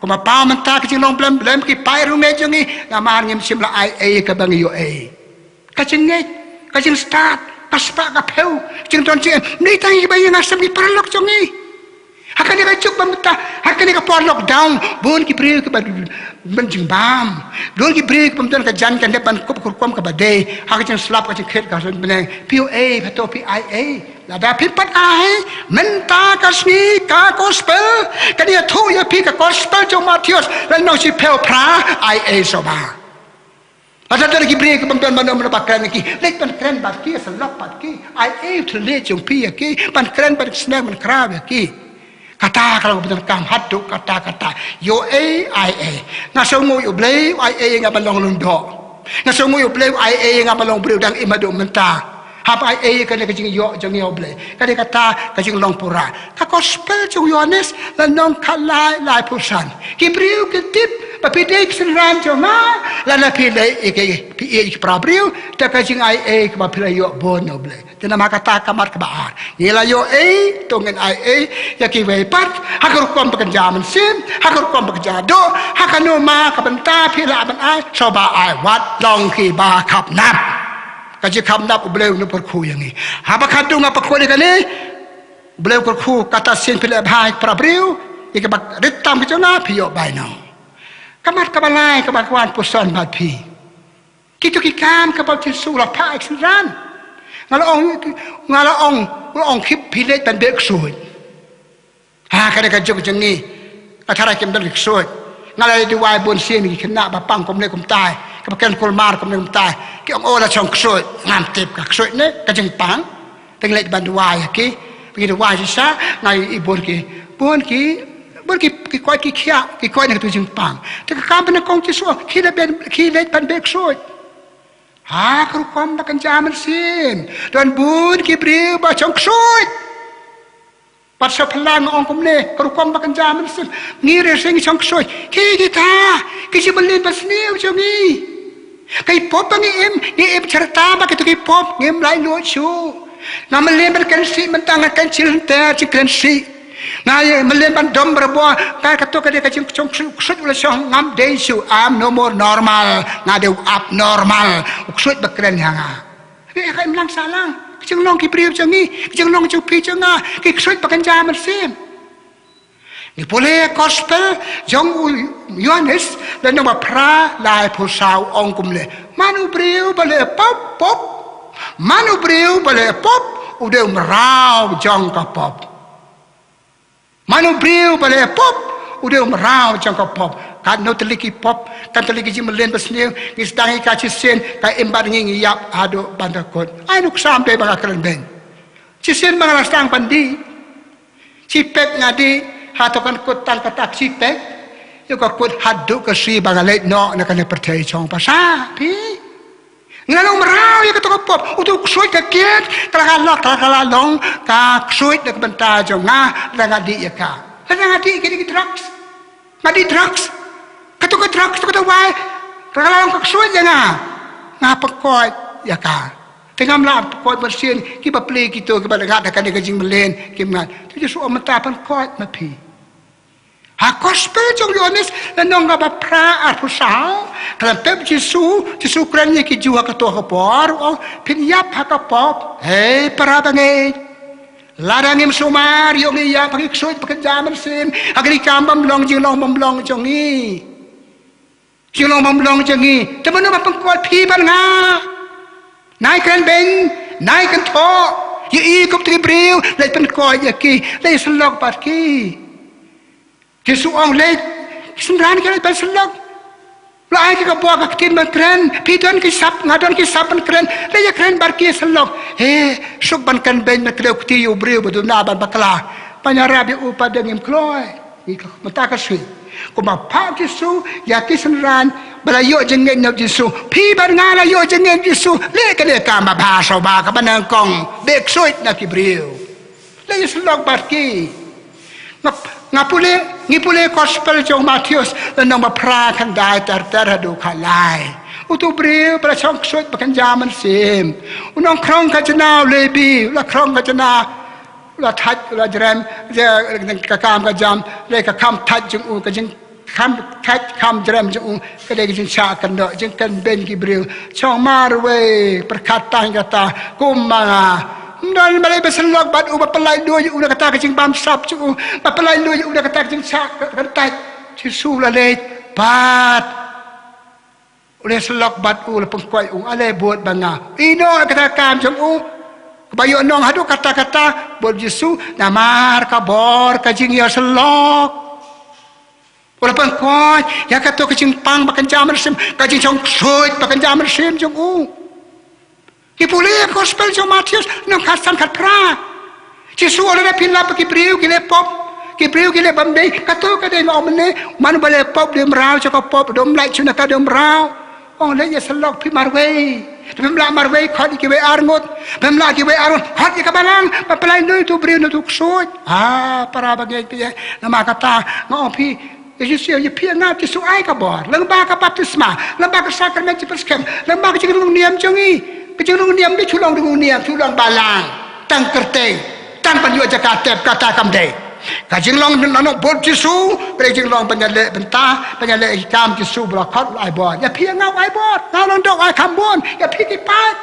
Kumba paw mynta ka jinglong blem blem ki paid rungeit jong ngi, namar ngim shym la ai ei kaba ngi ïoh ei. Ka jingngeit, ka jingstad, ka spah ka phew, ka jingdon jingem. Ngi tang ïa kiba ïeng ha sem, ki paralok jong ngi. Ha kane ka juk ba mynta, ha kane ka por lockdown, bun ki briew kiba bun jingbam. Bun ki briew kiba ym don ka jaiñ ka dep ban kup ka rukom kaba dei. Ha ka jingslap ka jingkit ka jong bneng. Phi ïoh ei, hato phi ai ei? Lada phi pat ai, mynta ka sngi ka gospel, kan ïathuh ïa phi ka gospel jong u Mathaios, lynnong shiphew phra, ai ei shuwa ba. Lada don ki briew kiba ym don mano mano ba kren ïa ki, leit ban kren bad ki, sylloh bad ki, ai ei u thylliej jong phi ïa ki, ban kren bad ki, sneng ban khraw ïa ki. Kata ka long kaba donkam haduh katta katta. Ïoh ei, ai ei. Nga sngewnguh ïa u Blei u ai ei ïa nga ban long lyngdoh. Nga sngewnguh ïa u Blei u ai ei ïa nga ban long briew dang im haduh mynta. Haba ai ei ïa kane ka jingïoh jong ngi ïa u Blei. Ka dei kata ka jinglong pura. Ka gospel jong u Ïohannes lynnong khatlai, laiphew san. Ki briew ki tip ba phi dei ki synran jong nga lada phi leh ïa ki, phi ïeit ïa ki para briew da ka jingai ei kaba phi la ïoh bun na u Blei. Te namar kata ka mat kaba ar. Ngi la ïoh ei, to ngin ai ei ïa kiwei pat, ha ka rukom ba kynja mynsiem, ha ka rukom ba kynja doh, ha kano ma ka bynta phi lah ban ai, shuwa ba ai, wat long kiba khapnap. Ka jingkhapnap u Blei un pyrkhu ïa ngi. Haba khadduh nga pynkut ïa kane, u Blei u pyrkhu, kata sien phi leh bha ïa ki para briew, ïa kiba rit tam ki jong nga phi ïoh bainong. Ka mat kaba lai kaba kwah puson bad phi. Kito ki kam kaba u Jisu u la phah ïa ki synran. Nga la ong, nga la ong, u la ong khie phi leit ban beh ksuid. Ha, kane ka juk jong ngi. Ka tharai kim don ki ksuid. Nga la duwai bun sien ïa ki khynnah ba pang kumne kumtai. Kiba kren kulmar kumne kumtai. Ki ong, oh, la shong ksuid. Ngam tip ka ksuid ne ka jingpang. Te ngi leit ban duwai ïa ki. Ba ngi duwai shisha, nga ïohi bun ki, bun ki, bun ki, ki koit ki khiah, ki koit na katu jingpang. Te ka kam ba nyngkong u Jisu, khie leit ban, khie leit ban beh ksuid. Ha ka rukom ba kynja mynsiem, don bun ki briew ba shong ksuid. Bad sha phylla nga ong kumne, ka rukom ba kynja mynsiem, ngi re seng shong ksuid. Ki kita ki jingmlien basniew jong ngi. Ki pop ba ngi im, ngi im sha rta bad kito ki pop, ngim laitluid shuh. Nga mlien ban kren sih, mynta nga kren sih lynter jingkren sih. Nga mlien ban dom barabor, ka, kato ka dei ka jingshong ksuid, ksuid u la shong, ngam dei shuh, I'm no more normal, nga dei u abnormal, u ksuid ba kren ïa nga. Hynrei ka imlang sahlang, ka jinglong ki briew jong ngi, ka jinglong jong phi jong nga, ki ksuid ba kynja mynsiem. Ngi pule gospel jong u Ïoannis, lynnong ba phra, laiphew saw, ong kumne. Man u briew ba leh pop, pop. Man u briew ba leh pop, u dei u mraw jong ka pop. Man u briew ba leh pop, u dei u mraw jong ka pop. Katno tylli ki pop, katno tylli ki jingmlien basniew, ngi sdang ïa ka shisien, ka im bad ngi, ngi ïap haduh ban da kut. Ai nuksa ym dei ba nga kren beiñ. Shisien ba nga la sdang ban dih. Shi pek nga dih, hato kan kut tang kata shi pek. Ïa ka kut haduh ka sngi ba nga leit noh na kane pyrthei shong basa, phi. Nga la long mraw ïa kato ka pop, uto u ksuid ka kiet, ka la ka long, ka la ka la long, ka ksuid na ka bynta jong nga, lada nga dih ïa ka. Lada nga dih ïa ki drugs. Nga dih drugs. Kato ka drugs, kato ka dawai, ka la ka la long ka ksuid ïa nga. Nga pynkoit ïa ka. Te ngam lah pynkoit mynsiem, kiba plie kito, kiba ngat ha kane ka jingmlien, kim ngat. Te Jisu ong mynta pynkoit ma phi. Ha gospel jong u Ïoannis, lynnong kaba phra arphew saw, khlem pep Jisu, Jisu kren ïa ki Jiw ha kato ka por, u ong, phin ïap ha ka pop, hei para bangeit. Lada ngim sumar, ïoh ngi ïap ha ki ksuid ba kynja mynsiem, ha ki kam bym long jinglong bym long jong ngi. Jinglong bym long jong ngi. Te mano ba pynkoit phi bad nga? Nai kren beiñ, nai kynthoh. Ïohi kum ki briew, leit pynkoit ïa ki, leit syllok bad ki. Jisu ong leit, ki synran ki leit ban syllok. La ai ki ka bor ka ktien ban kren, phi don ki sap, nga don ki sap ban kren, leit ïa kren bad ki syllok. He, suk ban kren beiñ ban kdew kti ïa u briew ba duna ban bakla. Ban ïarap ïa u pat da ngim kloi. Ngi ka, mynta ka sngi. Kumba phah Jisu ïa ki synran ba la ïoh jingngeit na Jisu. Phi bad nga la ïoh jingngeit Jisu. Leh kane ka ma bha sha ba kaba nyngkong. Beh ksuid na ki briew. Leh ïa syllok bad ki. Nga, nga pule, ngi pule gospel jong Mathaios, lynnong ba phra khyndai ter ter haduh khatlai. Uto u briew ba la shong ksuid ba kynja mynsiem. U nongkhrong khajna u Lebi, u la khrong khajna. U la thait, u la jrem, ka kam ka jam, lei ka kam thait jong u, ka jingkam thait kam jrem jong u, ka dei ka jingshah kynnoh, jingkren beiñ ki briew. Shong marwei, pyrkhat tang kata, kum ma nga. Ym don balei ba syllok bad u, ba pynlait luid u na kata ka jingbamsap jong u, ba pynlait luid u na kata ka jingshah kyntait. Jisu u la leit bad u la syllok bad u, la pynkoit u, ale bud ba nga. Ïehnoh kata ka kam jong u. Kaba ïoh nong haduh katta katta bad u Jisu, namar ka bor ka jingïasyllok. U la pynkoit ïa kato ka jingpang ba kynja mynsiem, ka jingshong ksuid ba kynja mynsiem jong u. Ngi pule ïa ka gospel jong Mathaios, lynnong khatsan khatphra. Jisu u ong lada phi lap ïa ki briew ki leh pop, ki briew ki leh bymdei, kato ka dei, nga ong mynne, man ba leh pop dei mraw jong ka pop, dei mlait shuh na ka dei mraw. Ong leh ïasyllok phi marwei. Phim lah marwei, khot ïa kiwei ar ngut. Phim lah kiwei ar ngut, khot ïa ka balang, ba pynlait luid uto u briew na uto u ksuid. Ah, para bangeit phi, namar kata nga ong phi, Ïa Jisu, ïa phi nga Jisu ai ka bor. Lyngba ka baptisma, lyngba ka sakramen jingpynskhem, lyngba ka jinglong niam jong ngi. Ka jinglong niam dei shu long da u niam, shu long balang. Tang kyrteng, tang ban ïoh jaka tep kata kam dei. Ka jinglong na nongbud Jisu, ka dei jinglong ban ïaleh bynta, ban ïaleh ki kam Jisu ba la khot, la ai bor. Ïa phi nga u ai bor, nga u long doh ai kham bun, ïa phi ki paid.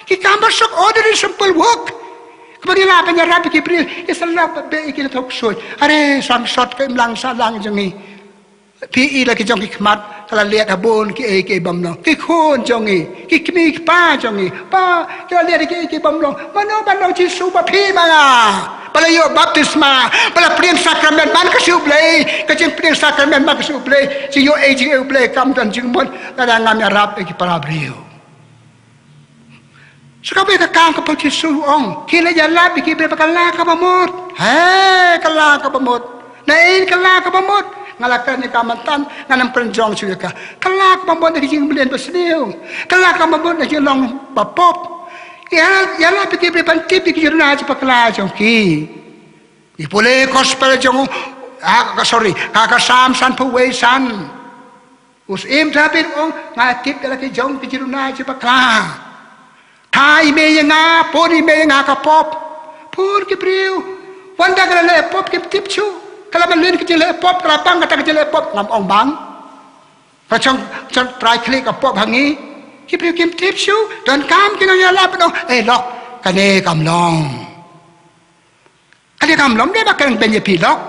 Ki kam ba suk, ordinary simple work. Kaba ngi lah ban ïarap ïa ki briew, ïasyllok bad beh ïa ki na uto u ksuid. Are, sngewsot ka imlang sahlang jong ngi. Phi i la ki jong ki khmat, ka la liat ha bun kiei kiei bym long. Ki khun jong ngi, ki kmie ki kpa jong ngi. Ba, ki la liat ha kiei kiei bym long. Mano ban long Jisu ba phi ma nga? Ba la ïoh baptisma, ba la pdiang sakramen ban ka shu Blei, ka jingpdiang sakramen ban ka shu Blei. Jingïoh ei jingeh u Blei kam don jingmut lada ngam ïarap ïa ki para briew. Sa kawei ka kam kaba u Jisu u ong, khie leit ïalap ïa ki briew ba kylla kaba mut. He, kylla kaba mut. Naei kylla kaba mut? Nga la kren ïa ka mynta, ngan ym kren jong shuh ïa ka. Kylla kaba mut na ka jingmlien basniew. Kylla kaba mut na ka jinglong bapop. Ïa, ïalap ïa ki briew ban tip ïa ki jingduna jingpakla jong ki. Ngi pule gospel jong u, ah, ka, sorry, ka, ka Salm sanphew wei san. U Syiem David u ong, nga tip ïa la ki jong ki jingduna jingpakla. Tha i mei ïa nga, pun i mei ïa nga ka pop. Pun ki briew. Wan da ka la leh pop kim tip shuh. Ka la ban leh ki jingleh pop, ka la pang kata ka jingleh pop, ngam ong bang. Ka shong, shong trai khlieh ka pop ha ngi. Ki briew kim tip shuh. Donkam ki nongïalap ban ong, eh lok, kane kam long. Kane kam long, dei ba kren beiñ ïa phi lok.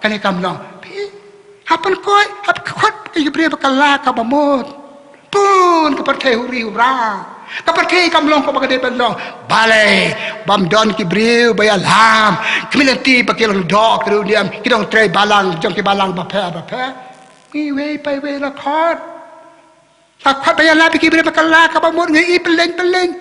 Kane kam long. Phi, hap ban khot, hap khot ïa ki briew ba kylla kaba mut. Pun ka pyrthei huri hura. Ka pyrthei kam long kaba ka dei ban long. Balei bym don ki briew ba ïalam. Ki mynta ba ki long doh ki riewniam, ki dang trei balang jong ki balang bapher bapher. Ngi iwei pa iwei la khot. La khot ba ïalap ïa ki briew ba kylla kaba mut, ngi i pyllein pyllein.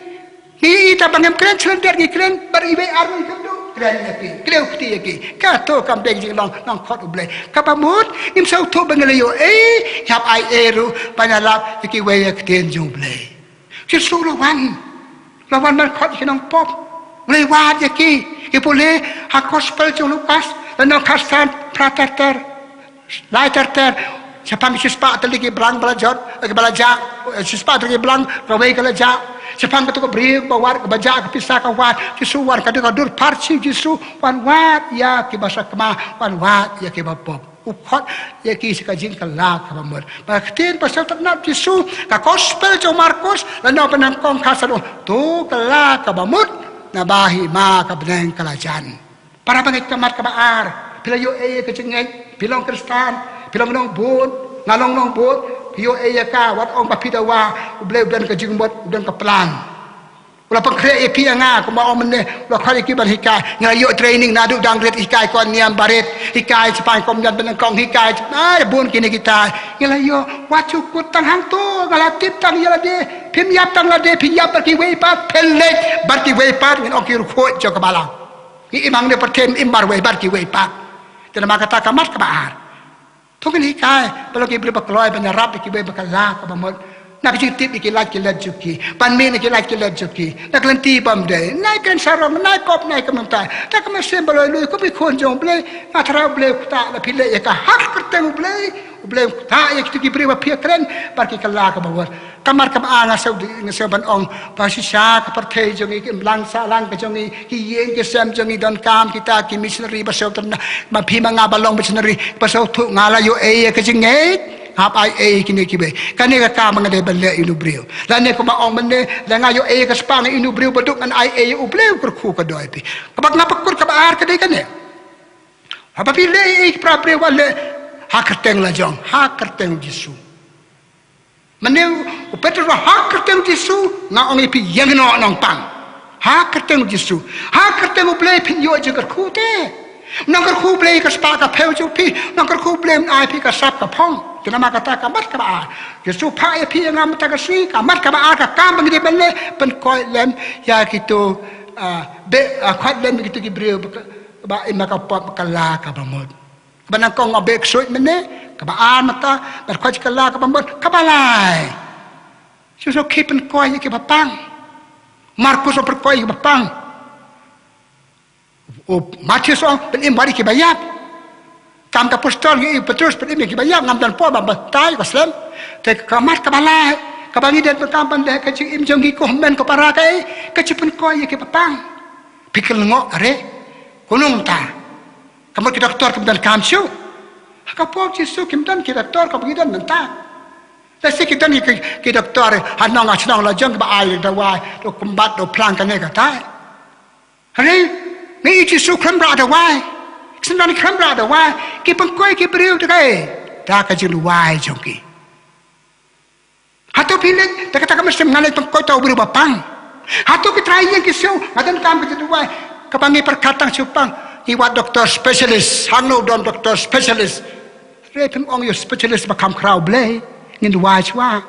Ngi i ta ba ngim kren shlem dei ngi kren, bad iwei ar ngi kynduh kren ïa ki, kdew kti ïa ki. Kato kam dei ka jinglong nongkhot U Blei. Kaba mut ngim sngewthuh ba ngi la ïoh ei, hap ai ei ruh ban ïalap ïa kiwei ïa ka ktien jong U Blei. Jisu la wan. La wan ban khot ïa ki nongpop. U la wad ïa ki. Ngi pule ha gospel jong Lukas, lynnong khatsan, phra ter ter, lai ter ter. Shaphang shispah tylli ki balang ba la jot, eh, ba la jah, eh, shispah tylli ki balang, kawei ka la jah. Shaphang kato ka briew ba wad, ba jah ka pisa ka wad, Jisu wan ka dur, ka dur pharshi, Jisu wan wad ïa kiba sakma, wan wad ïa kiba pop. U khot ïa ki sha ka jingkylla kaba mut. Ba ka ktien ba sngewtynnat Jisu, ka gospel jong Markus, lynnong ba nyngkong ka sa ong, to kylla kaba mut, naba hima ka bneng ka la jan. Para bangeit, ka mat kaba ar, phi la ïoh ei ïa ka jingngeit, phi long Khristan, phi long nongbud, nga long nongbud, phi ïoh ei ïa ka, wat ong ba phi dawa, U Blei u don ka jingmut, u don ka plan. U la pynkhreh ïa phi ïa nga, kumba ong mynne, u la khot ïa ki ban hikai, nga la ïoh training naduh dang rit, hikai ko niam barit, hikai shaphang kongsan ba nyngkong, hikai, ai bun kine kita, nga la ïoh, wat shu kut tang hangto, nga la tip tang ïa lade, phim ïap tang lade, phi ïap bad kiwei pat, phin leit bad kiwei pat, ngin ong ki riewkhuid jong ka balang. Ngi im hangne pyrthei, im marwei bad kiwei pat. Te namar kata ka mat kaba ar, to ngin hikai ba long ki briew ba kloi ban ïarap ïa kiwei, ba kylla kaba mut. Na ka jingtip ïa ki lait ki let jong ki, ban mih na ki lait ki let jong ki, na ka lynti bym dei, na i kren sarong, na i pop, na i kynmaw. Te ka mynsiem ba loi lui, kum ki khun jong U Blei, nga tharai U Blei u ktah, lada phi leh ïa ka ha ka kyrteng U Blei, U Blei u ktah ïa kito ki briew ba phi ïakren bad ki kylla kaba mut. Ka mat kaba ar, nga sngew, nga sngew ban ong ba shisha ka pyrthei jong ngi, ki imlang sahlang ka jong ngi, ki ïing ki sem jong ngi, donkam kita ki missionary ba sngewtynnat. Ma phi ma nga ba long missionary ba sngewthuh, nga la ïoh ei ïa ka jingngeit, hap ai ei kine kiwei. Kane ka kam ba nga dei ban leh ïa u briew. Lane kumba ong mynne, lada nga ïoh ei ïa ka spah, nga ïa u briew baduk, ngan ai ei ïa U Blei, u kyrkhu ka dei phi. Kaba nga pynkut kaba ar ka dei kane. Haba phi leh ei ïa ki para briew, wat leh ha ka kyrteng la jong, ha ka kyrteng Jisu. Mynne u Petros ba ha ka kyrteng Jisu, nga ong ïa phi, ïeng noh nongpang. Ha ka kyrteng Jisu. Ha ka kyrteng U Blei phin ïoh jingkyrkhu te. Nongkyrkhu U Blei ka spah ka phew jong phi, nongkyrkhu U Blei un ai phi ka sap ka phong. Te namar kata ka mat kaba ar, Jisu phah ïa phi ïa nga mynta ka sngi, ka mat kaba ar, ka kam ba ngi dei ban leh, pynkoit lem ïa kito, ah, beh, ah, koit lem ïa kito ki briew ba, ba im ha ka pop, ba kylla kaba mut. Kaba nyngkong nga beh ksuid mynne, kaba ar mynta, bad koit kylla kaba mut, kaba lai, Jisu ki pynkoit ïa kiba pang. Markus u pynkoit ïa kiba pang. U Mathaios u ong pynim bad ïa kiba ïap. Kam ki Apostol ngi i u Petrus pynim ïa kiba ïap, ngam don por ban batai, ka slem. Te ka mat kaba lai, kaba ngi dei ban kam ban leh ka jingim jong ngi, ko hynmen ko para, kaei, ka jingpynkoit ïa kiba pang. Phi kynnoh re, kumno mynta? Ka mut ki doktor kim don kam shuh. Ha ka pop Jisu kim don ki doktor kumba ngi don mynta. Lehse ki don ki, ki doktor ha nong ha shnong la jong kiba ai dawai, to kymbat, to phlang kane katai. Hynrei ngi i Jisu khlem rah dawai. Ki synran khlem rah dawai. Ki pynkoit ki briew da kaei? Da ka jingduwai jong ki. Hato phi leit da kata ka mynsiem, ngan leit pynkoit ïa u briew ba pang? Hato ki trai ïing ki sngew, nga donkam ka jingduwai? Kaba ngi pyrkhat tang shu pang, ngi wad doktor specialist. Hangno don doktor specialist? Hynrei phim ong ïa u specialist ba kham khraw Blei, ngin duwai shuwa.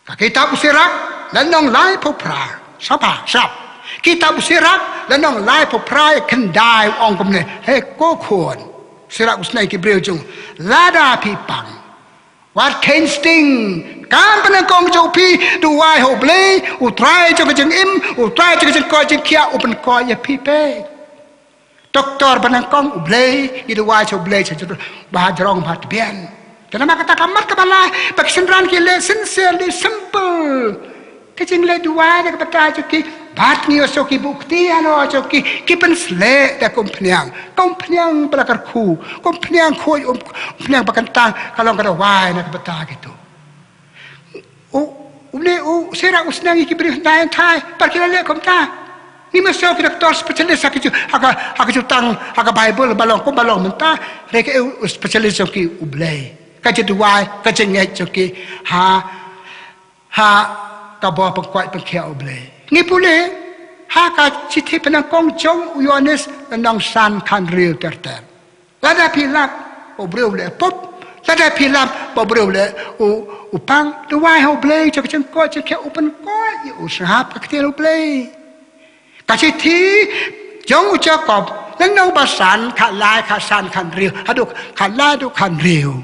Ka kitab u Sirak, lynnong laiphew phra. Sngap, sngap. Kitab u Sirak, lynnong laiphew phra, khyndai, u ong kumne. Hei ko khun. Sirak u sneng ki briew jong u. Lada phi pang, wat kheiñ sting. Kam ba nyngkong jong phi, duwai ha u Blei, u Trai jong ka jingim, u Trai jong ka jingkoit jingkhiah, u pynkoit ïa phi peit. Doktor ba nyngkong u Blei, ngi duwai sha u Blei sha jrong, ba ha jrong ba ha tbian. Te namar kata ka mat kaba lai, ba ki synran ki leh sincerely, simple. Ka jingleh duwai da ka bynta jong ki, bad ngi ïohsngew ki buh kti halor jong ki, ki pynsleh da ka umphniang. Ka umphniang ba la kyrkhu, ka umphniang khuid, um, umphniang ba kyntang, ka long ka dawai na ka bynta kito. U, une u Sirak u sneng ïa ki briew hynrei hynrei, bad ki la leh kumta. Ngim ïohsngew ki doktor specialist ha ki ju, ha ka, ha ka jutang, ha ka Baibl ba long kumba long mynta. Hynrei kaei u specialist jong ki? U Blei. Ka jingduwai, ka jingngeit jong ki ha, ha ka bor pynkoit pynkhiah u Blei. Ngi pule ha ka shithi ba nyngkong jong u Ïoannis, lynnong san, khathynriew ter ter. Lada phi lap ba u briew u leh pop, lada phi lap ba u briew u leh u, u pang, duwai ha u Blei, jong ka jingkoit jingkhiah, u pynkoit ïa u. Sngap ka ktien u Blei. Ka shithi jong u Jakob, lynnong ba san, khatlai, khatsan, khathynriew haduh khatlai haduh khathynriew.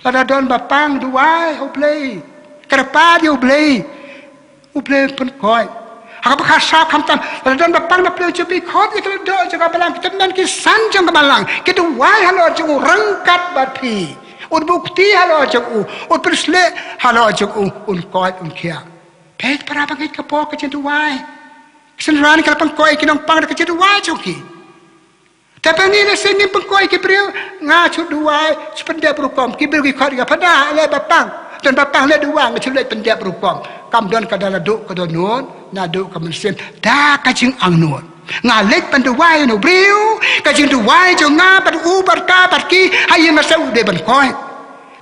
Lada don ba pang, duwai ha u Blei, kyrpad ïa u Blei. U Blei un pynkoit. Ha kaba khatsaw, khamtam, lada don ba pang na pdeng jong phi, khot ïa ka lyngdoh jong ka balang, ki tymmen ki san jong ka balang kin duwai halor jong u ryngkat bad phi. Un buh kti halor jong u, un pynsleh halor jong u, un koit un khiah. Peit para bangeit, ka bor ka jingduwai. Ka synran ka la pynkoit ki nongpang da ka jingduwai jong ki. Te pynban ngi lehse ngim pynkoit ki briew, nga shu duwai, shu pyndep rukom, ki briew ki khot ïa nga, pynda leh ba pang, don ba pang leh duwai, nga shu leit pyndep rukom. Kam don ka da la duh ka dohnud, naduh ka mynsiem, da ka jingangnud. Nga leit ban duwai ïa u briew, ka jingduwai jong nga bad u bad ka bad ki, ha ïing nga sa u dei ban koit.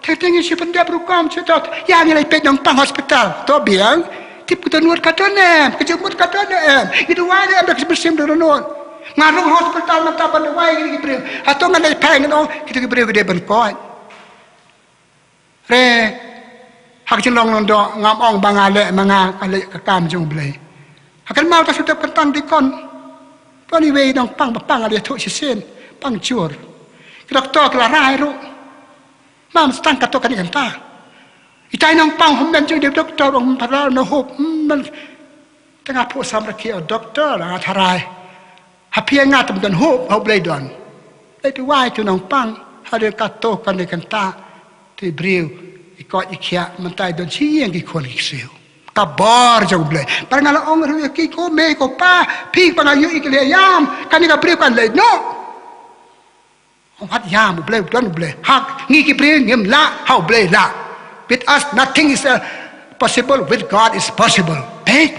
Teng teng ngi shu pyndep rukom shu to, ïa ngi leit peit nongpang hospital. To biang, tip ka dohnud ka don em, ka jingmut ka don em. Ngi duwai ne em da ka mynsiem dohnud. Nga rung hospital mynta ban duwai ïa ki briew. Hato ngan leit phai ngan ong kita ki briew ki dei ban koit. Re, ha ka jinglong lyngdoh ngam ong ba nga leh ma nga, ka leh ka kam jong U Blei. Ha kynmaw ta shu dep kyntang dikon. To ni wei nongpang ba pang, ale thuh shisien, pang jur. Ki doktor ki la rai ruh. Mam stang kato kane kanta. Itai nongpang hom men jong dei doktor, ong para no hope, hmm, men. Te nga phuh samrkhie, o doktor, nga tharai. Ha phi nga tam don hope, ha U Blei don. Leit duwai tu nongpang, hadien kato kane kanta. Te briew i koit i khiah, mynta i don shi ïing ki khun ki ksiew. Ka bor jong U Blei. Bad nga la ong ruh ïa ki, ko mei ko pa, phi ba nga ïohi ki leh ïam, kane ka briew kan leit noh. Ong wat ïam, U Blei u don, U Blei. Ha ngi ki briew ngim lah, ha U Blei lah. With us nothing is, uh, possible, with God is possible. Peit.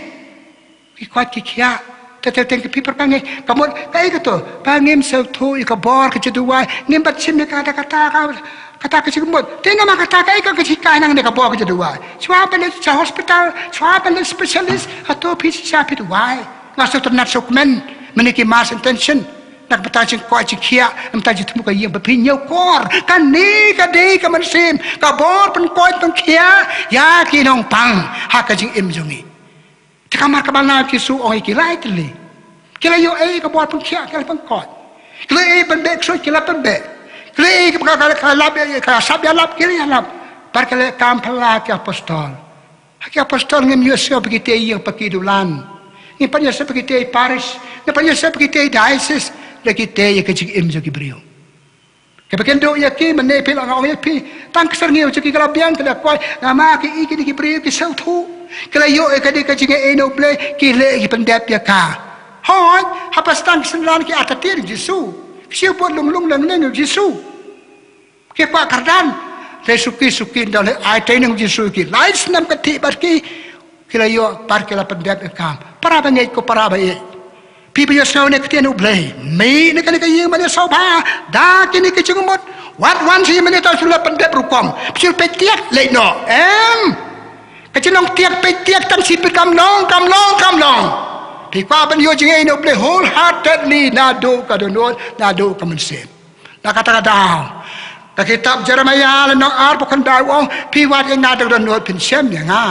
Ki koit ki khiah. Te te teng ki phi para bangeit. Ka mut kaei kato? Ba ngim sngewthuh ïa ka bor ka jingduwai. Ngim pat shim ïa kata kata ka, kata ka jingmut. Te namar kata kaei ka jinghikai nangne ka bor ka jingduwai. Shuwa ban leit sha hospital, shuwa ban leit specialist, hato phi shisha phi duwai? Nga sngewtynnat sngewkmen mynne ki mass intention. Na ka bynta jingkoit jingkhiah, na ka bynta jingthmu ka ïing, ba phi ñiewkor. Kane ka dei ka mynsiem, ka bor pynkoit pynkhiah ïa ki nongpang ha ka jingim jong ngi. Te kamar kaba la Jisu ong ïa ki lai tylli. Ki la ïoh ei ka bor pynkhiah, ki la pynkhiah. Ki la ïoh ei ban beh ksuid, ki la pynbeh. Ki la ïoh ei ka, ka, ka lap, ka sap ïalap, ki la ïalap. Bad ki la kam phylla ki apostol. Ha ki apostol ngim ïohsngew ba ki tei ïing, ba ki dulan. Ngim pat ïohsngew ba ki tei parish. Ngim pat ïohsngew ba ki tei diocese. La ki tei ïa ka jingim jong ki briew. Kaba kynduh ïa ki, mynne phi la, nga ong ïa phi, tang ka syrngiew jong ki ka la biang, ka la koit, namar ki i kine ki briew ki sngewthuh. Ki la ïoh ïa kane ka jingaiei na U Blei, ki leh ki pyndep ïa ka. Hooid, haba sdang ki synran ki artatien ïa U Jisu. Ki shu bud lung lung leng leng ïa U Jisu. Ki kwah kyrdan. Te suki suki ynda leh ai training U Jisu ïa ki. Lai snem ka thiah bad ki. Ki la ïoh, bad ki la pyndep ïa ka kam. Para bangeit ko para bangeit. Phi ba ïohsngew ïa ka ktien U Blei. Mih na kane ka ïing mane sngewbha da kine ki jingmut. Wat wan sha ïing mane tang shu leit pyndep rukom. Shu peit tiak leit noh. Em. Ka jinglong tiak peit tiak tang shi phi kam long, kam long, kam long. Phi kwah ban ïoh jingaiei na U Blei wholeheartedly naduh ka dohnud, naduh ka mynsiem. Na kata ka daw, ka kitab Jeremaïa lynnong arphew khyndai u ong, phi wad ïa nga da ka dohnud phin shem ïa nga.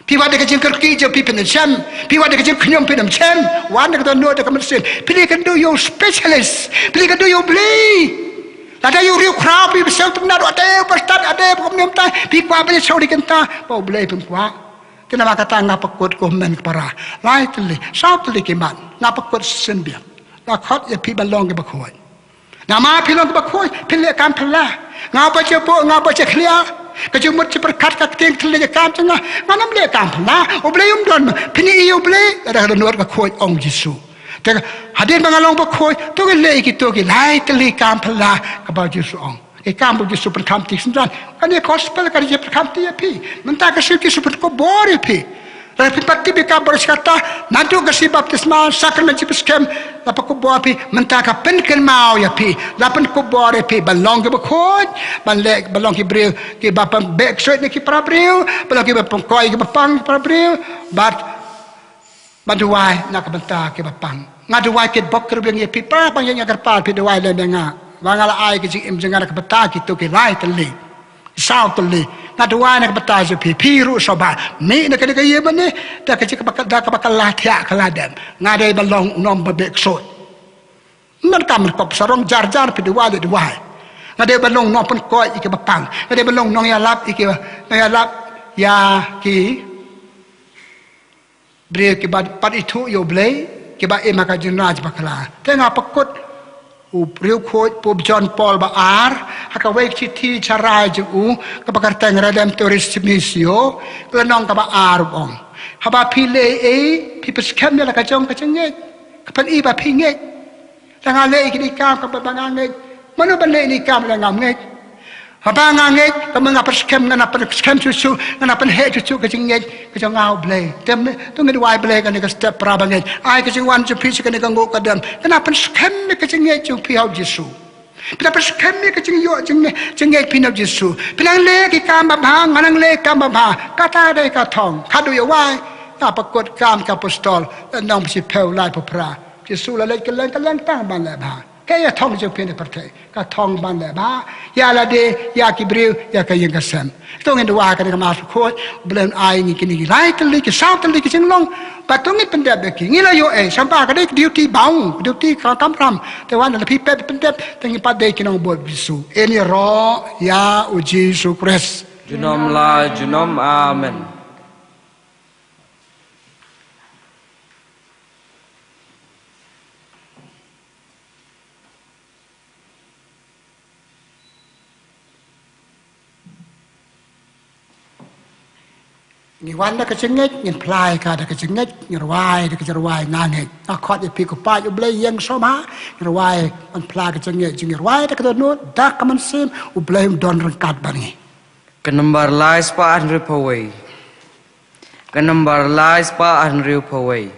Phi wad da ka jingkyrkieh jong phi phin shem. Phi wad da ka jingkhñium phin shem. Wad da ka dohnud da ka mynsiem. Phi leit kynduh ïa u specialist. Phi leit kynduh ïa U Blei. Lada ïa u riewkhraw phi sngewtynnat, ade u bastad, ade u khñium tai. Phi kwah ban ïasngewthuh ïa kata, ba U Blei phin kwah. Te namar kata nga pynkut ko hynmen ko para. Lai tylli, saw tylli ki mat. Nga pynkut shisien biang. Nga khot ïa phi ban long kiba khuid. Namar phi long kiba khuid, phin leh kam phylla. Nga ba jaboh, nga ba jakhlia. Ka jingmut jingpyrkhat, ka ktien ka thylliej, ka kam jong nga, ngan ym leh kam phylla. U Blei um don. Phin ïohi ïa U Blei da ka dohnud ka khuid, ong U Jisu. Te hadien ba nga long ba khuid, to ngin leh ïa kito ki lai tylli ki kam phylla, kaba U Jisu ong. Ki kam ba U Jisu pynkham kti synran. Kane ka gospel ka dei jingpynkham kti ïa phi. Mynta ka sngi U Jisu pynkup bor ïa phi. Lada phi pat tip ïa ka bor sha kata, naduh ka sngi baptisma, sakramen jingpynskhem, la pynkup bor ïa phi, mynta ka pynkynmaw ïa phi, la pynkup bor ïa phi, ban long kiba khuid, ban leh, ban long ki briew, kiba pynbeh ksuid na ki para briew, ban long kiba pynkoit kiba pang para briew, bad ban duwai na ka bynta kiba pang. Nga duwai kitbok kiba biang ïa phi, para bangeit, nga kyrpad phi duwai lem ïa nga. Ba nga la ai ka jingim jong nga na ka bynta kito ki lai tylli. Saw tylli. Nga duwai na ka bynta jong phi, phi ruh sngewbha. Mih na kane ka ïing mane, da ka jing kaba ka, da kaba ka la thiah ka la dem. Nga dei ban long u nong ba beh ksuid. Mynta mynta ka sarong jar jar phi duwai, duwai. Nga dei ban long u nong pynkoit ïa kiba pang. Nga dei ban long u nongïalap ïa kiba, nongïalap ïa ki briew kiba pat ithuh ïa U Blei, kiba im ha ka jingrwai bakla. Te nga pynkut u riewkhuid Pope John Paul ba ar, ha kawei ka shithi sharai jong u, kaba kyrteng Redemptoris Missio, ka lynnong kaba ar u ong. Haba phi leh ei, phi pynskhem ïa la ka jong ka jingngeit. Ka pyni ba phi ngeit. Lada nga leh ïa kine ki kam, ka pyni ba nga ngeit. Mano ban leh ïa kine ki kam lada ngam ngeit? Haba nga ngeit, ka mut nga pynskhem, nga na pynskhem shuh shuh, nga na pynheh shuh shuh ka jingngeit ka jong nga ha U Blei. Te mynta to ngin duwai Blei kane ka step para bangeit. Ai ka jingwan jong phi sha kane ka nguh ka dem. Phi na pynskhem ïa ka jingngeit jong phi ha U Jisu. Phi na pynskhem ïa ka jingïoh jingngeit, jingngeit phi na U Jisu. Phi nang leh ki kam babha, nga nang leh ki kam babha. Kata dei ka thong. Khadduh ïa wai, ïa ka kot Kam ki Apostol, lynnong ba shiphew, laiphew phra. Jisu u la leit kylleng kylleng tang ban leh bha. Kaei ka thong jong phi na pyrthei? Ka thong ban leh bha ïa lade, ïa ki briew, ïa ka ïing ka sem. To ngin duwai ha kane ka Mass Bakhuid, U Blei un ai ïa ngi kine ki lai tylli, ki saw tylli ki jinglong. Bad to ngin pyndep ïa ki. Ngi la ïoh ei, sngewbha, ka dei ka duty bawng, ka duty ka kamram. Te wat la phi pep pyndep, te ngi pat dei ki nongbud U Jisu. Yn ïaroh ïa U Jisu Khrist. Junom la junom, amen. Ngi wan da ka jingngeit, ngin phla ïa ka da ka jingngeit, ngi rwai da ka jingrwai nga ngeit. Nga khot ïa phi ko Kpa U Blei ïeng sngewbha, ngi rwai ban phla ka jingngeit jong ngi, rwai da ka dohnud, da ka mynsiem, U Blei un don ryngkat bad ngi. Ka nombar lai spah hynriewphew wei. Ka nombar lai spah hynriewphew wei.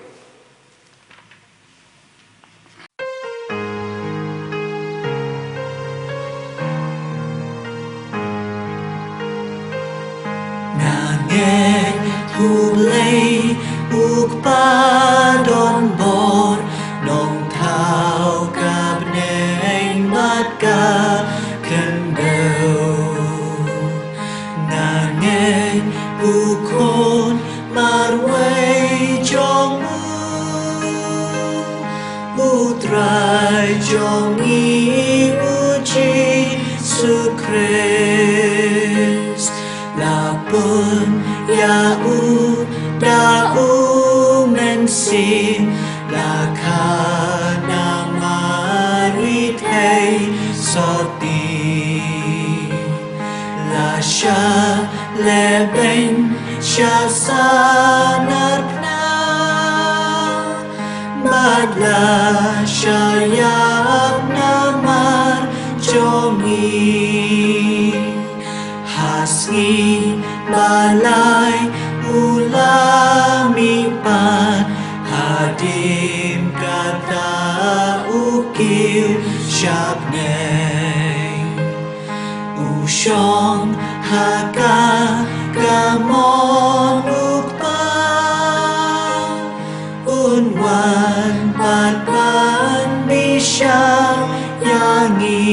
Nga ngeit U Blei U Kpa donbor, nongthaw ka bneng bad ka khyndew. Nga ngeit U Khun marwei jong U, U Trai jong ngi U Jisu Khrist. La pynïaid da U Mynsiem, la khang na Mari thei sotti. La shah lehbeiñ sha sanar phna, bad la shah ïap namar jong ngi. Ha sngi ba lai U la mihpat, hadien kata U kiew sha bneng. U shong ha ka kamon U Kpa, Un wan pat ban bishar ïa ngi.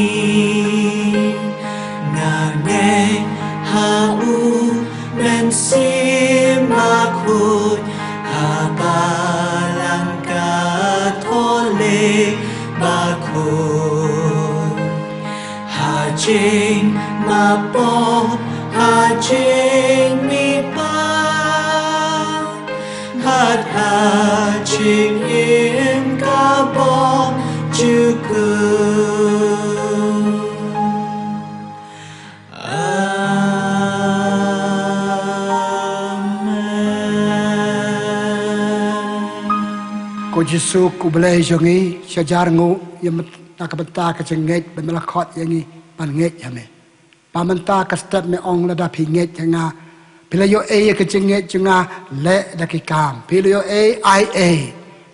Nga ngeit ha U Mynsiem Bakhuid, ha Balang Katholik bakhuid, ha jingmap pop, ha jingmihpat, bad ha jingim ka bymjukut. Amen. Ko Jisu, ko Blei jong ngi, sha jar nguh ïa me na ka bynta ka jingngeit ba me la khot ïa ngi ban ngeit ïa me. Ba mynta ka step me ong, lada phi ngeit ïa nga, phi la ïoh ei ïa ka jingngeit jong nga, leh da ki kam. Phi la ïoh ei, ai ei.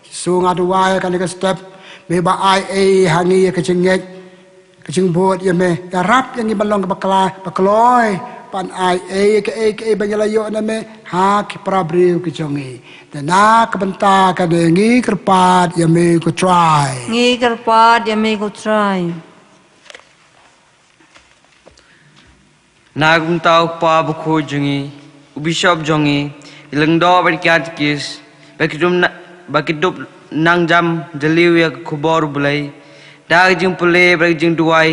Jisu, nga duwai ha kane ka step, me ba ai ei ha ngi ïa ka jingngeit, ka jingbud ïa me, ïarap ïa ngi ban long kiba kla, ba kloi ban ai ei ïa kaei kaei ba ngi la ïoh na me ha ki para briew ki jong ngi. Te na ka bynta kane ngi kyrpad ïa me ko Trai. Ngi kyrpad ïa me ko Trai. Na ka bynta u Kpa Bakhuid jong ngi, u Bishop jong ngi, ki lyngdoh bad ki katekist, ba ki dum na-, ba ki dup nang jam jylliew ïa ka khubor U Blei da ka jingpule bad ka jingduwai,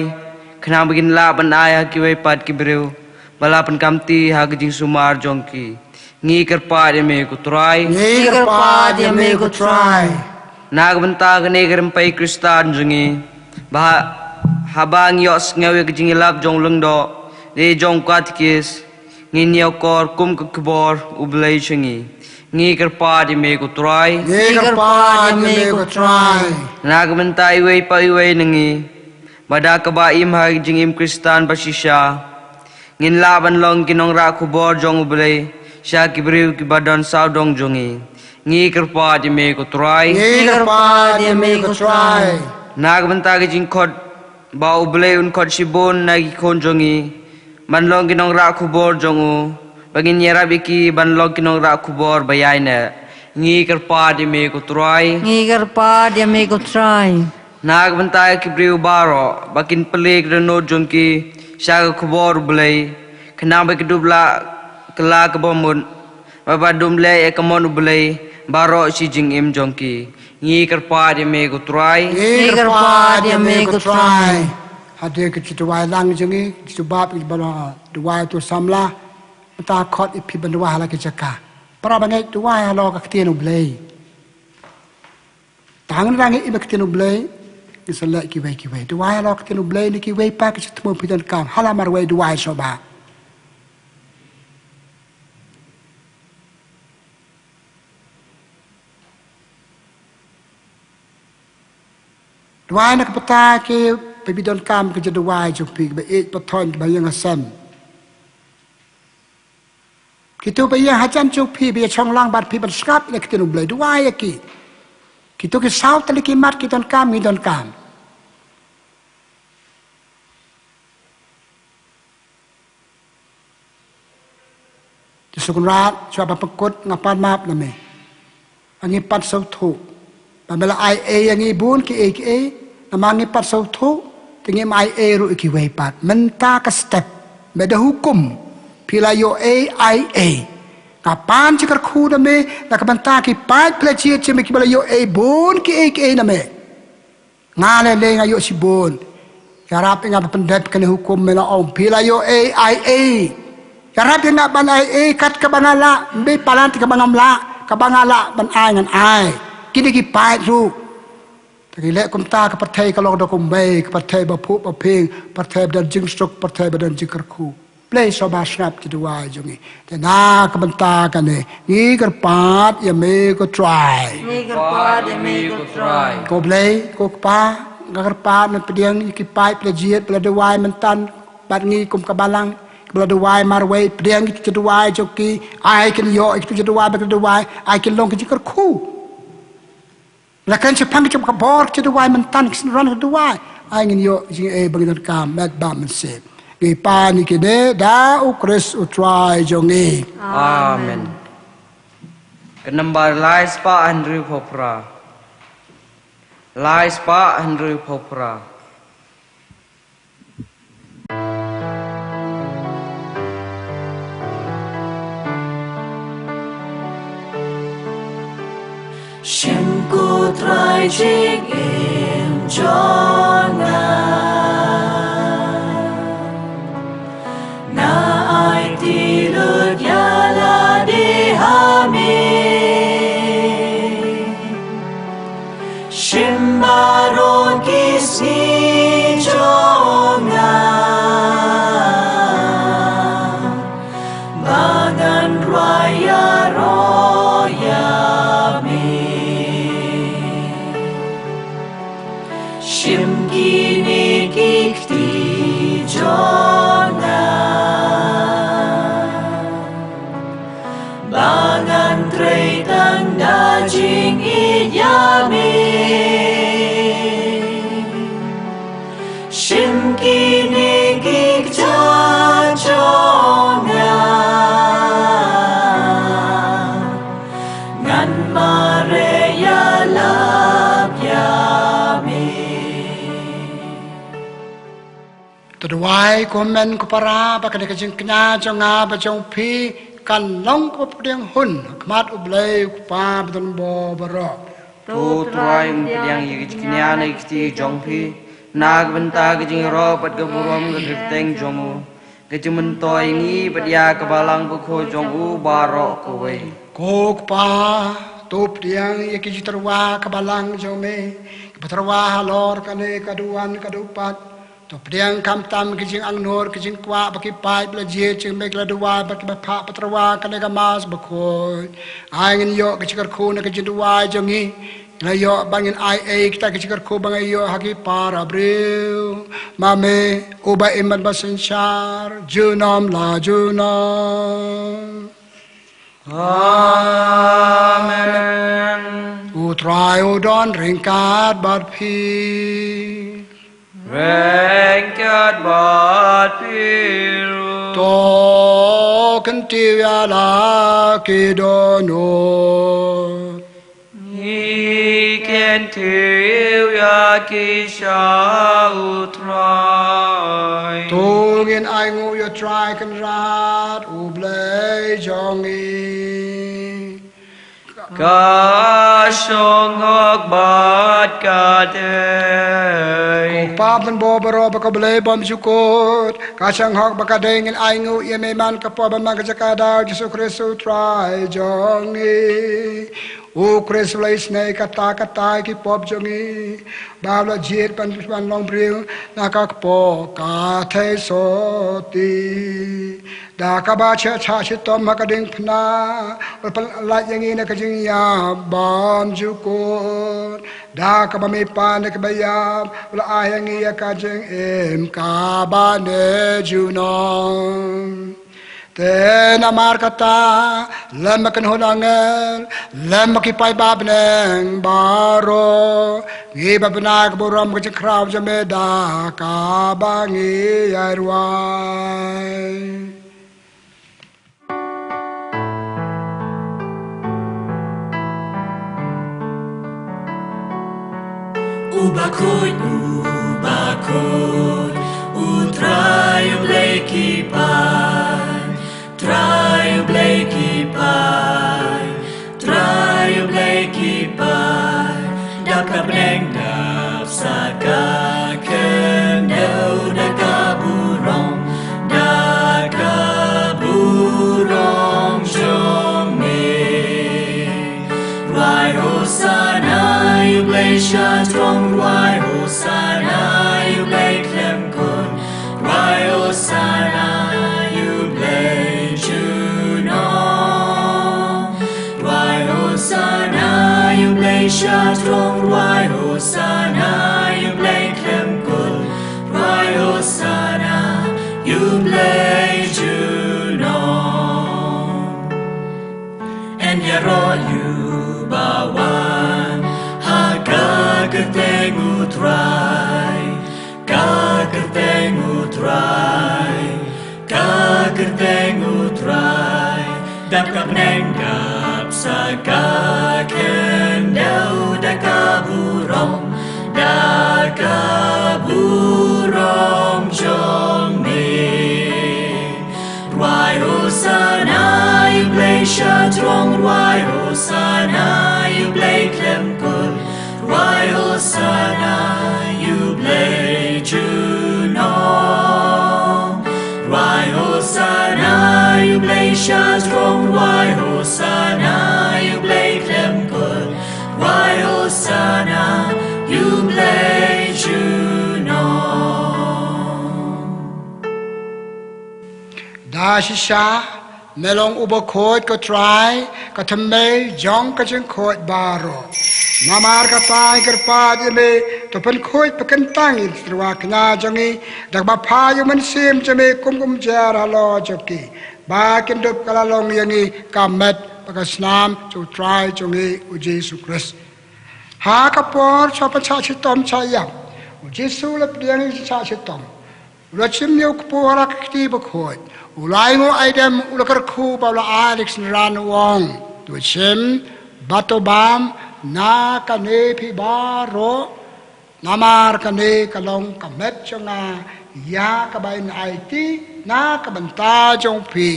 khnang ba kin lah ban ai ha kiwei pat ki briew ba la pynkhamti ha ka jingsumar jong ki. Ngi kyrpad ïa me ko Trai. Ngi kyrpad ïa me ko Trai. Na ka bynta kane ka rympei Khristan jong ngi, ba haba ngi ïohsngew ïa ka jingïalap jong u lyngdoh ne jong u katekist, ngin ïakor kum ka khubor U Blei sha ngi. Ngi kyrpad ïa me ko Trai. Ngi kyrpad ïa me ko Trai. Na ka bynta iwei pa iwei na ngi ba da kaba im ha ka jingim Khristan ba shisha, ngin lah ban long ki nongrah khubor jong U Blei sha ki briew kiba don sawdong jong ngi. Ngi kyrpad ïa me ko Trai. Ngi kyrpad ïa me ko Trai. Na ka bynta ka jingkhot ba U Blei un khot shibun na ki khun jong ngi ban long ki nongrah khubor jong u, ba ngin ïarap ïa ki ban long ki nongrah khubor ba ïaineh. Ngi kyrpad ïa me ko Trai. Ngi kyrpad ïa me ko Trai. Na ka bynta ki briew baroh ba kin plie ka dohnud jong ki sha ka khubor U Blei, khnang ba ki dup lah kylla kaba mut, ba ban ym leh ïa ka mon U Blei baroh shi jingim jong ki. Ngi kyrpad ïa me ko Trai. Ngi kyrpad ïa me ko Trai. Hadien ka jingduwai lang jong ngi, jubab ïa ba la duwai to samla. Mynta khot ïa phi ban duwai ha la ki jaka. Para bangeit, duwai halor ka ktien U Blei. Tang na ngi im ka ktien U Blei, ngi sa leh kiwei kiwei. Duwai halor ka ktien U Blei, na kiwei pat ki jingthmu phi donkam, ha la marwei duwai shuwa. Duwai na ka bynta kiba phi donkam ka jingduwai jong phi, kiba ïeit, ba thoh, kiba ïeng ha sem. Kito ba ïeng hajan jong phi, ba ïa shong lang bad phi ban sngap ïa ka ktien U Blei, duwai ïa ki. Kito ki saw tylli ki mat ki donkam, ngi donkam. Jisu Kynrad, shuwa ban pynkut nga pan map na me. Ngi pat sngewthuh ba me la ai ei ïa ngi bun kiei kiei, namar ngi pat sngewthuh te ngim ai ei ruh ïa kiwei pat. Mynta ka step me da hukum, phi la ïoh ei, ai ei. Nga pan jingkyrkhu na me na ka bynta ki paid phi la jied jong me kiba la ïoh ei bun kiei kiei na me. Nga lei lei nga ïoh shibun. Ïarap ïa nga ban pyndep kane hukum, me la ong phi la ïoh ei, ai ei. Ïarap ïa nga ban ai ei kat kaba nga lah, ym dei palat kaba ngam lah, kaba nga lah ban ai ngan ai. Kine ki paid ruh, te ngi leh kumta, ka pyrthei ka long da kumwei, ka pyrthei ba phuh ba phieng, pyrthei ba don jingsuk, pyrthei ba don jingkyrkhu. Blei shuwa ba sngap ki duwai jong ngi. Te na ka bynta kane ngi kyrpad ïa me ko Trai. Ngi kyrpad ïa me ko Trai. Ko Blei, ko Kpa, nga kyrpad, me pdiang ïa ki paid phi la jied, ba la duwai mynta bad ngi kum ka balang, ba la duwai marwei, pdiang ïa ki jingduwai jong ki, ai kin ïoh ïa ki jingduwai ba ki la duwai, ai kin long ki jingkyrkhu. La kren shaphang ka jingkyrkhu, ka bor ka jingduwai mynta, ka jingduwai. Ai ngin ïoh jingeh ba ngi donkam, met bad mynsiem. Ngi pan ïa kine da U Khrist U Trai jong ngi. Amen. Ka nambar lai spah hynriew phew phra. Lai spah hynriew phew phra. Shim ko Trai jingim jong nga. Nga aiti lut ïa lade ha me. Shim baroh ki sngi jong nga. Ba ngan rwai ïaroh ïa me. Shim kine ki kti jong nga. Ba ngan trei tang da jingïeit ïa me. Shim kine ki kjat jong nga. Ngan mareh ïalap ïa me. To duwai kumne ko para, ba kane ka jingkñia jong nga bad jong phi kan long kaba pdiang hun ha khmat U Blei U Kpa badonbor baroh. To Trai un pdiang ïa ka jingkñia na ki kti jong phi, na ka bynta ka jingïaroh bad ka burom ka kyrteng jong u, ka jingmyntoi ïa ngi bad ïa ka balang bakhuid jong u baroh kawei. Ko Kpa, to pdiang ïa ki jingtyrwa ka balang jong me, kiba tyrwa halor kane ka duwan ka dupat. To pdiang khamtam ki jingangnud, ki jingkwah bad ki paid ba la jied jong me, ki la duwai bad kiba phah patrwa kane ka Mass bakhuid. Ai ngin ïoh ki jingkyrkhu na ki jingduwai jong ngi. Ngi la ïoh ba ngin ai ei kita ki jingkyrkhu ba ngi ïoh ha ki para briew. Ma me uba im bad ba synshar junom la junom. Amen. U Trai u don ryngkat bad phi. Ryngkat bad phi ruh. To kyntiew ïa la ki dohnud. Ngi kyntiew ïa ki sha U Trai. To ngin ainguh ïa U Trai Kynrad U Blei jong ngi. Ka shong hok bad ka dei. Ko Pa mynbaw baroh bad ko Blei bymjukut, ka shong hok bad ka dei. Ngin ainguh ïa me man ka por bad man ka jaka da U Jisu Khrist U Trai jong ngi. U Khrist u la isynei katta katta ïa ki pop jong ngi, bad u la jied ban, ban long briew na ka kpoh ka theisotti. Da kaba shah shah shitom ha ka diengphna, u la pyllait ïa ngi na ka jingïap bymjukut. Da kaba mih pat na kiba ïap, u la ai ïa ngi ïa ka jingim kaba ne junom. Te namar kata, lem bad ki kynhun angel, lem bad ki paidbah bneng baroh, ngi bad bnai ka burom ka jingkhraw jong me da kaba ngi ïai rwai. U bakhuid, u bakhuid, U Trai U Blei ki paid, Trai U Blei ki paid, Trai U Blei ki paid. Dap ka bneng, dap sa ka khyndew, da ka burom, da ka burom jong me. Rwai Hosana ïa U Blei sha throng, rwai Hosana ïa U Blei khlem kut, rwai Hosana ïa U Blei junom. Rwai Hosana ïa U Blei sha throng, rwai Hosana ïa U Blei khlem kut, rwai Hosana ïa U Blei junom. Yn ïaroh ïa uba wan ha ka kyrteng U Trai, ka kyrteng U Trai, ka kyrteng U Trai. Dap ka bneng, dap sa ka khyndew, da ka burom, da ka burom jong me. Rwai Hosana ïa U Blei sha throng, rwai Hosana ïa U Blei khlem kut, rwai Hosana ïa U Blei junom. Rwai Hosana ïa U Blei sha throng, rwai Hosana ïa U Blei khlem kut, rwai Hosana ïa U Blei junom. Da shisha, me long u bakhuid ko Trai, ka thymmei jong ka jingkhuid baroh. Namar kata ngi kyrpad ïa me, to pynkhuid pynkyntang ïa ki tyrwa kñia jong ngi da kaba phah ïa U Mynsiem jong me kum ka umjer halor jong ki, ba kin dup ka la long ïa ngi ka met bad ka snam jong U Trai jong ngi U Jisu Khrist. Ha ka por sha pynshah shitom shah ïap, U Jisu u la pdiang ïa ka jingshah shitom. U la shim ïa u kpu ha la ka kti bakhuid. U la ainguh aidem, u la kyrkhu bad u la ai ïa ki synran, u ong, to shim bad to bam na kane phi baroh, namar kane ka long ka met jong nga, ïa kaba yn aiti na ka bynta jong phi.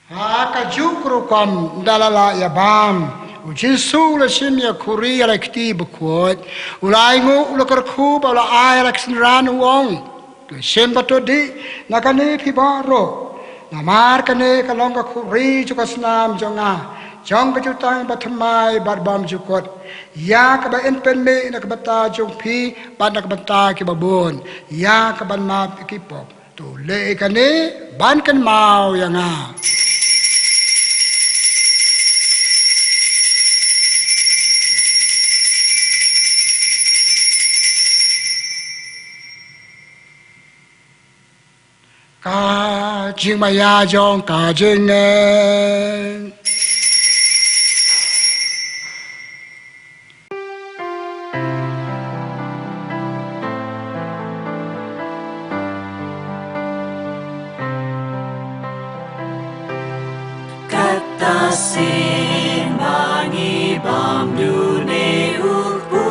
Ha kajuh ka rukom ynda la lah ïa bam, U Jisu u la shim ïa ka khuri ïa la ki kti bakhuid, u la ainguh, u la kyrkhu bad u la ai ïa la ki synran, u ong, to shim bad to dih na kane phi baroh. Namar kane ka long ka khuri jong ka snam jong nga, jong ka jutang bathymmai bad bymjukut, ïa kaba yn pynmih na ka bynta jong phi bad na ka bynta kiba bun, ïa kaban map ïa ki pop. To leh ïa kane ban kynmaw ïa nga. Ka jingmaïa jong ka jingngeit. Kata sien ba ngi bam dune u kpu,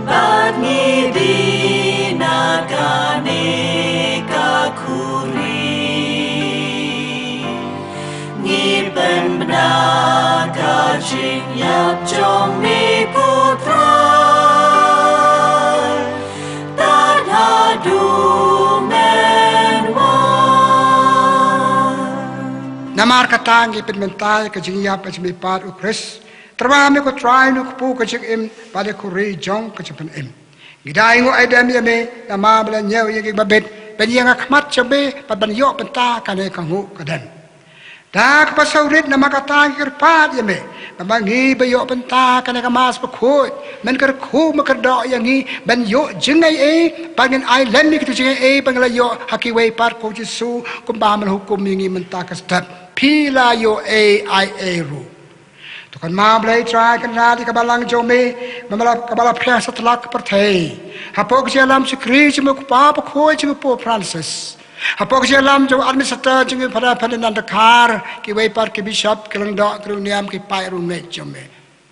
bad ngi dih na kane ka khuri. Ngi pynbna ka jingïap jong me ko Trai, tad haduh men wan. Namar kata ngi pynmynta ïa ka jingïap jong me pat u Khrist. Tyrwa me ko Trai, une u kpu ka jingim bad ïa ka khuri jong ka jingpynim. Ngi da ainguh aidem ïa me namar ba la ñiew ïa ngi kiba bit ban ïeng ha khmat jong me bad ban ïoh bynta kane ka nguh ka dem. Da kaba sawrit namar kata ngi kyrpad ïa me, ba ma ngi ba ïoh bynta kane ka Mass bakhuid, men kyrkhu, men kyrdoh ïa ngi ban ïoh jingaiei, ba ngin ai lem ïa kito jingaiei ba ngi la ïoh ha kiwei pat, ko Jisu, kumba men hukum ïa ngi mynta ka step. Phi la ïoh-ei ai ei ruh. To kynmaw Blei Trai Kynrad ïa ka balang jong me, ba la, kaba la phiah satlak ka pyrthei, hapoh ka jingïalam shakri jong me u Kpa bakhuid jong me u Pope Francis, hapoh ka jingïalam jong u Administrator jong me u Father Ferdinand Dkhar, kiwei pat ki Bishop, ki lyngdoh, ki riewniam, ki paid riewngeit jong me.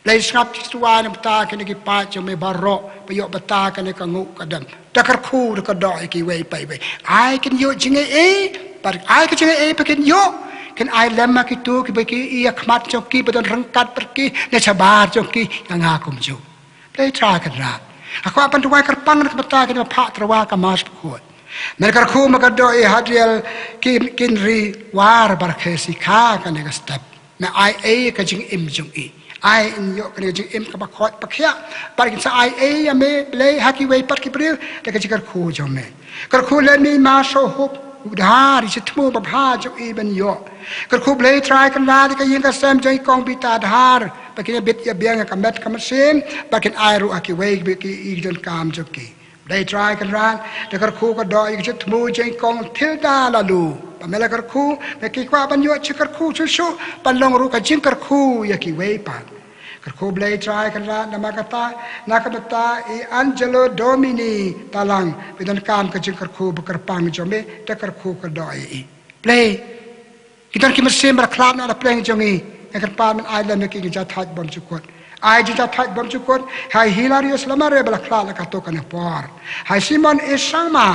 Blei sngap, sngap shuwa na ka bynta kine ki paid jong me baroh ba ïoh bynta kane ka nguh ka dem. Da kyrkhu, da kyrdoh ïa kiwei pa iwei. Ai kin ïoh jingaiei, bad ai ka jingaiei ba kin ïoh, kin ai lem ha kito kiba ki ïa khmat jong ki ba don ryngkat bad ki, ne shabar jong ki, ïa nga kumjuh. Blei Trai Kynrad, nga kwah ban duwai kyrpang na ka bynta kine ba phah tyrwa ka Mass bakhuid. Men kyrkhu, men kyrdoh ïa hadien kin, kin ri War Barkhe Sikha kane ka step. Me ai ei ka jingim jong i. Ai in ïoh kane ka jingim kaba khot ba khiah. Bad kin sa ai ei ïa me Blei ha kiwei pat ki briew da ka jingkyrkhu jong me. Kyrkhu lem ïa i Ma Sohup, u Dhar, i jingthmu babha jong i ban ïoh. Kyrkhu Blei Trai Kynrad ïa ka ïing ka sem jong i Kong Bita Dhar, ba kin ïa bit ïa biang ïa ka met ka mynsiem, ba kin ai ruh ha kiwei ba ki, i donkam jong ki. Blei Trai Kynrad, da kyrkhu kyrdoh ïa ka jingthmu jong i Kong Thilda Laloo. Ba me la kyrkhu, me ki kwah ban ïoh jingkyrkhu shuh shuh, ban long ruh ka jingkyrkhu ïa kiwei pat. Kyrkhu Blei Trai Kynrad, namar kata, na ka bynta i Angelo Domini Talang, ba i donkam ka jingkyrkhu ba kyrpang jong me, da kyrkhu kyrdoh ïa i. Blei, ki don ki mynsiem ba la khlad na la pleng jong ngi, nga kyrpad men ai lem ïa ki jingjahthait bymjukut. Ai jingjahthait bymjukut ha i Hilarius Lamare ba la khlad la katto katne por, ha i Simon A Sangma,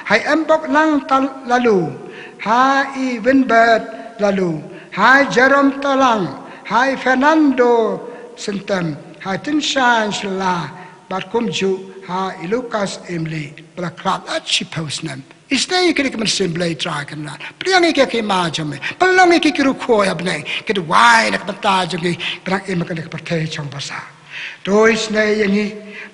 ha i Mboklang Laloo, ha i Winbert Laloo, ha i Jerome Talang, ha i Fernando Syntem, ha i Tynshan Shylla, bad kumjuh ha i Lucas Emily ba la khlad la shiphew snem. Isynei ïa kine ki mynsiem Blei Trai Kynrad. Pdiang ïa ki ha ka hima jong me. Pynlong ïa ki ki riewkhuid ha bneng. Ki duwai na ka bynta jong ngi ba nang im ha kane ka pyrthei jong basa. To isynei ïa ngi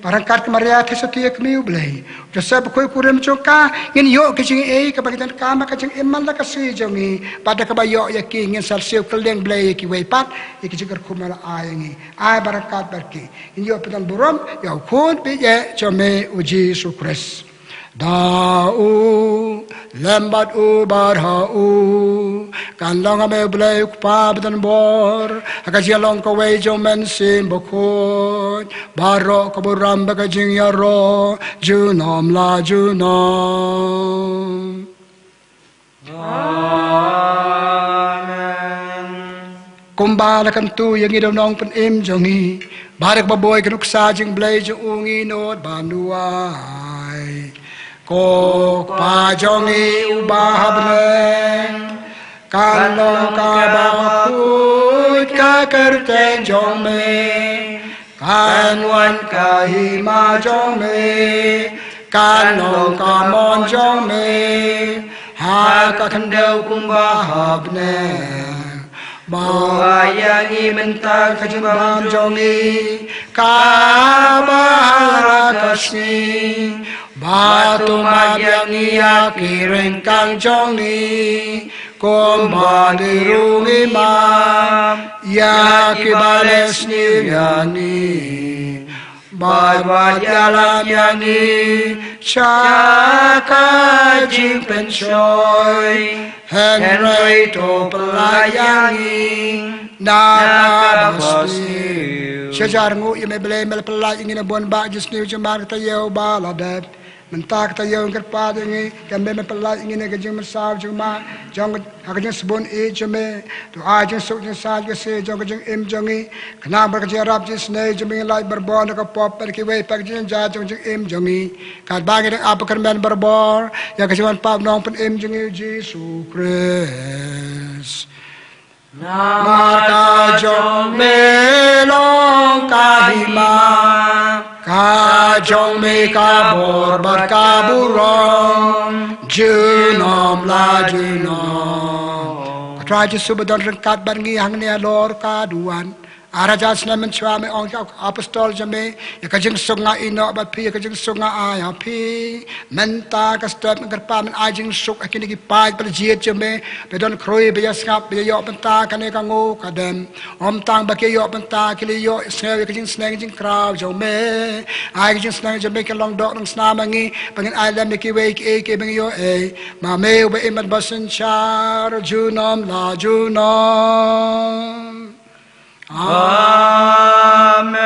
ba ryngkat ka Maria Theisotti ka kmie u Blei, u Joseph bakhuid kurim jong ka, ngin ïoh ka jingaiei kaba ki donkam ha ka jingim man la ka sngi jong ngi. Bad da kaba ïoh ïa ki ngin sa siew kylleng Blei ïa kiwei pat ïa ki jingkyrkhu ba me la ai ïa ngi. Ai ba ryngkat bad ki ngin ïoh pyndonkam burom ïa u Khun baieit jong me u Jisu Khrist. Da u lem bad u bad ha u kan long ha me u Blei u Kpa badonbor, ha ka jinglong kawei jong u Mynsiem Bakhuid, baroh ka burom bad ka jingïaroh junom la junom. Amen. Kumba la kyntu ïa ngi da u Nongpynim jong ngi, bad da kaba buh ïa ka nuksa jingblei jong u ngin nud ban duwai. Ko Kpa jong ngi uba ha bneng, kan long kaba khuid ka kyrteng jong me, kan wan ka hima jong me, kan long ka mon jong me, ha ka khyndew kumba ha bneng. Ba wad ïa ngi mynta ka jingbam jong ngi kaba ha la ka sngi, bad to map ïa ngi ïa ki ryngkang jong ngi, kumba ngi ruh ngi map ïa kiba leh sniew ïa ngi. Bad wat ïalam ïa ngi sha ka jingpynshoi, hynrei to pyllait ïa ngi na kaba sniew. Sha jar nguh ïa me Blei, me la pyllait ïa ngi na bun bah jingsniew jingmar, kata ïa u ba la dep. Mynta kata ïa u kyrpad ïa ngi, ïa me, me pyllait ïa ngi na ka jingmynsaw jingma jong, ha ka jingsbun ïeit jong me. To ai jingsuk jingsaid ka sngi jong ka jingim jong ngi. Khnang ba ka jingïarap jingsnei jong me ngin lait barabor na ka pop bad kiwei pat ki jingïaid jong ka jingim jong ngi. Katba ngi dang ap kyrmen barabor ïa ka jingwan pap nongpynim jong ngi u Jisu Khrist. Namar ka jong me long ka hima, ka jong me ka bor bad ka burom, junom la junom. Ko Trai Jisu ba don ryngkat bad ngi hangne halor ka duwan. Ai Raja, snem mynshuwa me ong ïa ki apostol jong me, ïa ka jingsuk nga ïehnoh bad phi, ïa ka jingsuk nga ai ha phi. Mynta ka step nga kyrpad men ai jingsuk ha kine ki paid ba la jied jong me, ba don khrui, ba ïa sngap, ba ïa ïoh bynta kane ka nguh ka dem. Ym tang ba ki ïoh bynta, ki la ïoh sngew ïa ka jingsneng jingkraw jong me. Ai ka jingsneng jong me kan long dohnud nongsnam ha ngi, ba ngin ai lem ïa kiwei kiei kiei ba ngi ïoh ei. Ma me uba im bad ba synshar junom la junom. Amen.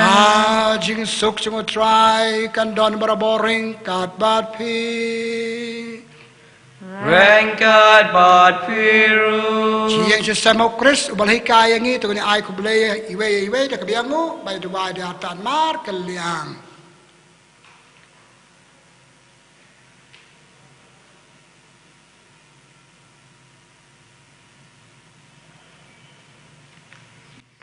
Ka jingsuk jong U Trai kan don barabor ryngkat bad phi. Ryngkat bad phi ruh. Jingïaseng U Khrist uba la hikai ïa ngi, to ngin ai khublei iwei ïa iwei da ka biang nguh, ba ïa duwai da ka artat markylliang.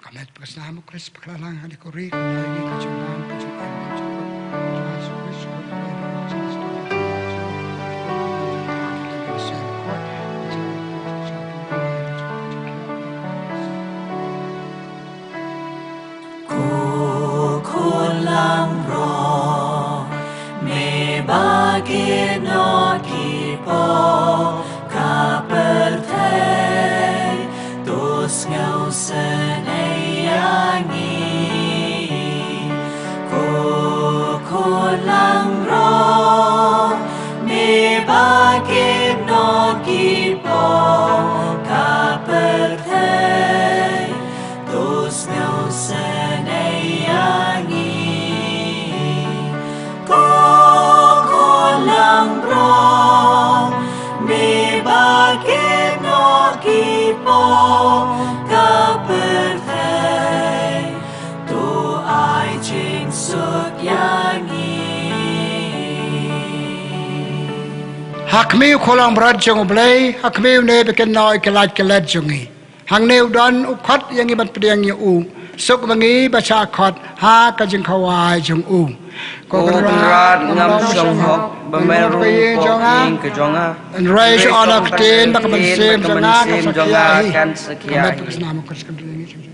Ka met ka snam U Khrist, bakla lang ha ka ri, ka ri ka jong ngi, ka jong ngi, ka jong ngi, ka jong ngi, ka jong ngi, ka jong ngi. Ko khun langbrot, me ba kit noh ki pop ka pyrthei, to sngewsynei ïa ngi. Ko khun langbrot, me ba kit noh ki pop ka pyrthei, to sngewsynei ïa ngi. Ko khun langbrot, me ba kit noh ki pop ka pyrthei, to ai jingsuk ïa ngi. Ha khmih U Khun langbrot jong U Blei, ha khmih Une ba kynnoh ïa ki lait ki let jong ngi. Hangne u don, u khot ïa ngi ban pdiang ïa u. Suk ma ngi ba shah khot ha ka jingkhawai jong u. Ko Kynrad, ngam shong hok ba men rung ka ïing ka jong nga. Hynrei shu ong da ka ktien bad ka mynsiem jong nga kan sakhia hi. Ka met ka snam U Khrist kan ri ïa ngi.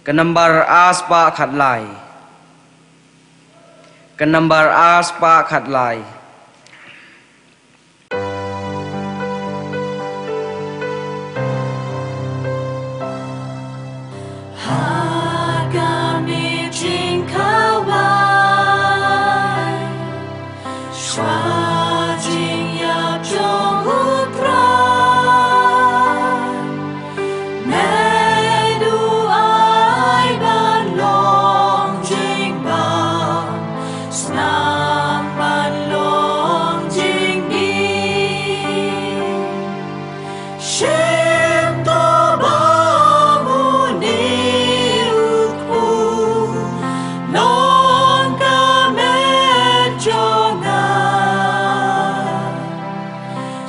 Ka nambar ar spah khatlai. Ka nambar ar spah khatlai. Ha ka miet jingkhawai, shuwa jingïap jong U Trai, men u ai ban long jingbam, snam ban long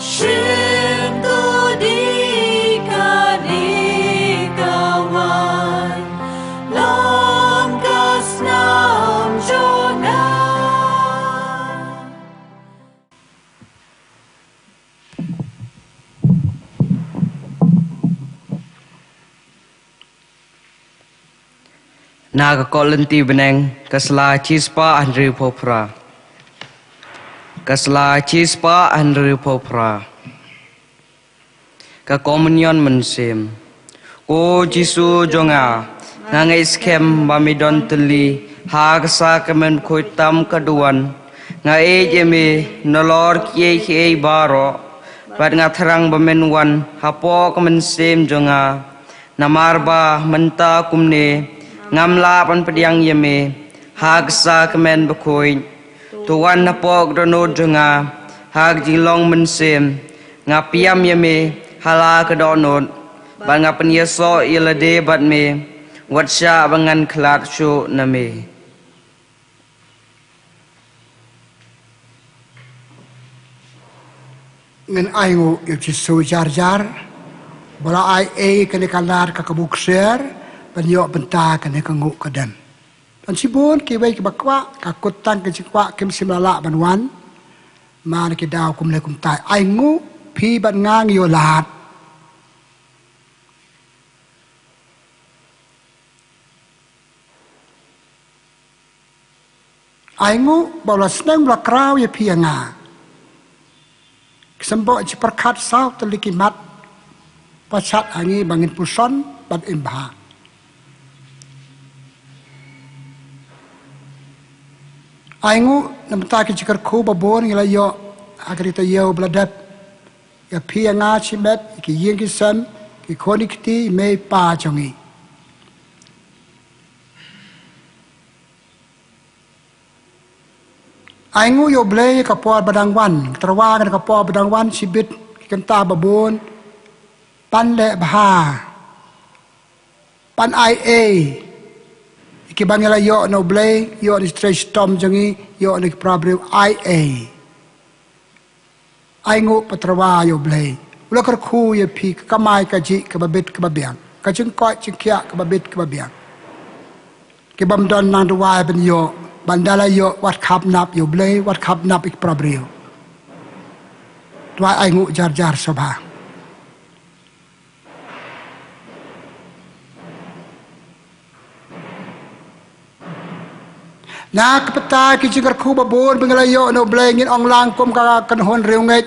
Shim to di kane ka wai, long ka snam jong nga. Na ka Korinthi bneng, ka sla chispah hynriewphew phra. Ka sla chispah hynriewphew phra. Ka Komunion Mynsiem. Ko Jisu jong nga, nga ngeit skhem ba me don tylli ha ka Sakramen Bakhuid tam ka duwan. Nga ïeit ïa me nalor kiei kiei baroh, bad nga thrang ba men wan hapoh ka mynsiem jong nga. Namar ba mynta kumne ngam lah ban pdiang ïa me ha ka Sakramen Bakhuid. To wan hapoh ka dohnud jong nga ha ka jinglong mynsiem. Nga pdiang ïa me ha la ka dohnud, bad nga pynïasoh ïa lade bad me, wat shah ba ngan khlad shuh na me. Ngin ainguh ïa u Jisu jar jar, ba la ai ei kane ka lad ka kabu ksiar, ban ïoh bynta kane ka nguh ka dem. Don shibun kiwei kiba kwah, ka kut tang ka jingkwah kim shym la lah ban wan. Namar ki daw kumne kumtai, ainguh phi bad nga ngi ïoh lad. Ainguh ba u la sneng u la kraw ïa phi ïa nga. Ki symboh jingpyrkhat saw tylli ki mat ba shad ha ngi ba ngin puson bad im bha. Ainguh namar ki jingkyrkhu ba bun ngi la ïoh ha ka ri taïew ba la dep. Ïa phi ïa nga shimet, ïa ki ïing ki sem, ki khun ki kti, mei pa jong ngi. Ainguh ïa u Blei ka por ba dang wan, tyrwa ngan ka por ba dang wan, shibit ki kynta ba bun, pan leh bha, pan ai ei, ïa kiba ngi la ïoh na u Blei, ïoh na ki trei shitom jong ngi, ïoh na ki para briew ai ei. Ainguh pat tyrwa ïa u Blei. U la kyrkhu ïa phi ka kamai kajih kaba bit kaba biang. Ka jingkoit jingkhiah kaba bit kaba biang. Kibym don nang duwai ban ïoh, ban da la ïoh wat khap nap ïa u Blei, wat khap nap ïa ki para briew. Duwai ainguh jar jar sngewbha. Na ka bynta ki jingkyrkhu ba bun ba ngi la ïoh na u Blei ngin ong lang kum ka kynhun riewngeit.